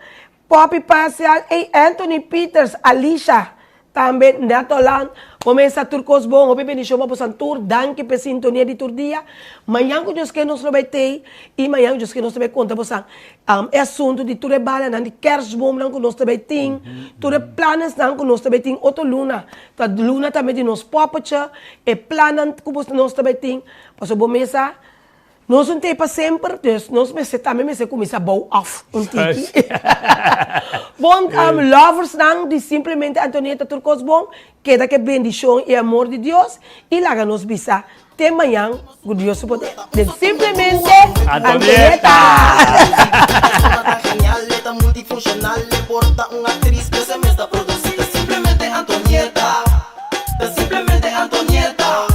Poppy Parcial, ey Anthony Peters, Alicia, tambe Netoland, bo mes sa tur kos bon, hopi bendishon pa bosan tur, danki p'e sintonia di tur dia, mañan ku Dios ke nos lo bai tei, i mañan ku Dios ke nos ta bai konta bosan e asuntu di tur e balanan di kerstboomnan ku nos ta bai tin, tur e planesnan ku nos ta bai tin otro luna, ta luna tambe di nos poppetje, e plannan ku nos ta bai tin, pasobra bo mes sa. Nos un tei pa semper, dus nos mester tambe mester kuminsá bou òf un tiki. Bon loversnan di Simplemente Antonieta tur kos bon, keda ku e bendishon i amor di Dios i laga nos bisa te mañan ku Dios su poder den Simplemente Antonieta!
Ta simplemente Antonieta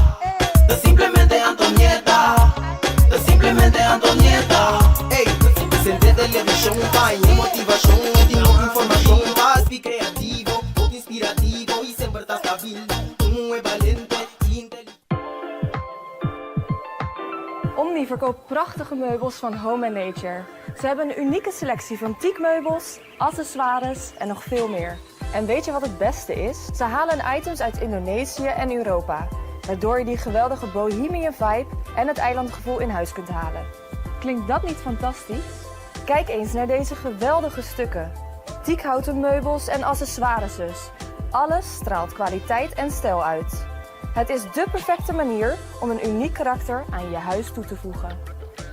Ta simplemente Antonieta Ta simplemente Antonieta Ey, sende television pa haña motivacion Último informacion Hopi creativo, hopi inspirativo Y semper ta stabil Un muhe balente y inteligente.
Omni verkoopt prachtige meubels van Home and Nature. Ze hebben een unieke selectie van teakmeubels, accessoires en nog veel meer. En weet je wat het beste is? Ze halen hun items uit Indonesië en Europa, waardoor je die geweldige bohemian vibe en het eilandgevoel in huis kunt halen. Klinkt dat niet fantastisch? Kijk eens naar deze geweldige stukken. Teakhouten meubels en accessoires dus. Alles straalt kwaliteit en stijl uit. Het is dé perfecte manier om een uniek karakter aan je huis toe te voegen.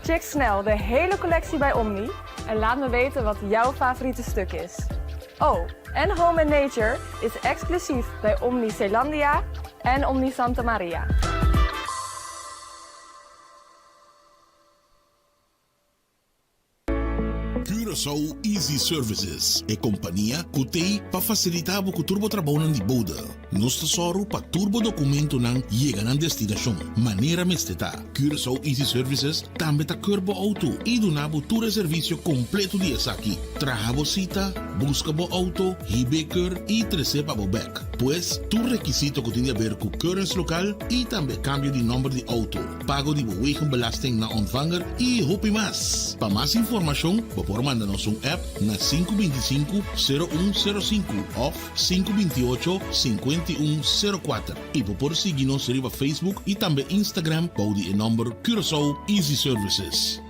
Check snel de hele collectie bij Omni en laat me weten wat jouw favoriete stuk is. Oh, en Home and Nature is exclusief bij Omni Zeelandia en Omni Santa Maria.
Curaçao Easy Services, e kompania ku t'ei pa fasilitá bo ku tur bo trabounan di bode. Nos ta sòru pa tur bo dokumentonan yega nan destinashon manera mester ta. Curaçao Easy Services tambe ta keur bo outo i duna bo tur e servisio kompleto di esaki. Traha bo sita, buska bo outo, hib'é keur i tres'é pa bo bèk. Pues, tur rekisito ku tin di aber ku keuringslokaal i tambe kambio di nòmber di outo. pago di bo wegenbelasting na ontvanger y hopi mas. Pa mas informacion bo por manda nos un app na 525 0105 of 528 5104 y bo por sigui nos riba Facebook y tambe Instagram bou di e nomber Curaçao Easy Services.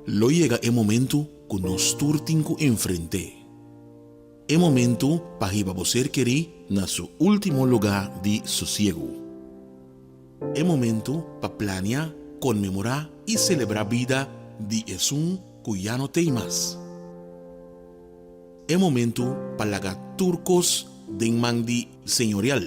Lo yega e momento cu nos tur tin cu enfrente. E momentu pa hiba bo ser kerí na su último lugá di sosiegu. E momentu pa plania, konmemorá i selebrá bida di esun ku ya no t'ei mas. E momentu pa laga tur kos den man di Señorial.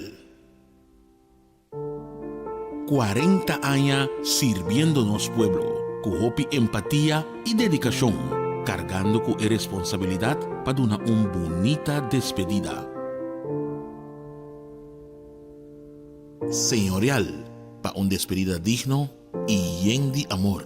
40 aña sirbiendo nos pueblo ku hopi empatia i dedikashon, kargando ku e responsabilidat pa duna un bunita despedida. Señorial pa un despedida digno i yen di amor.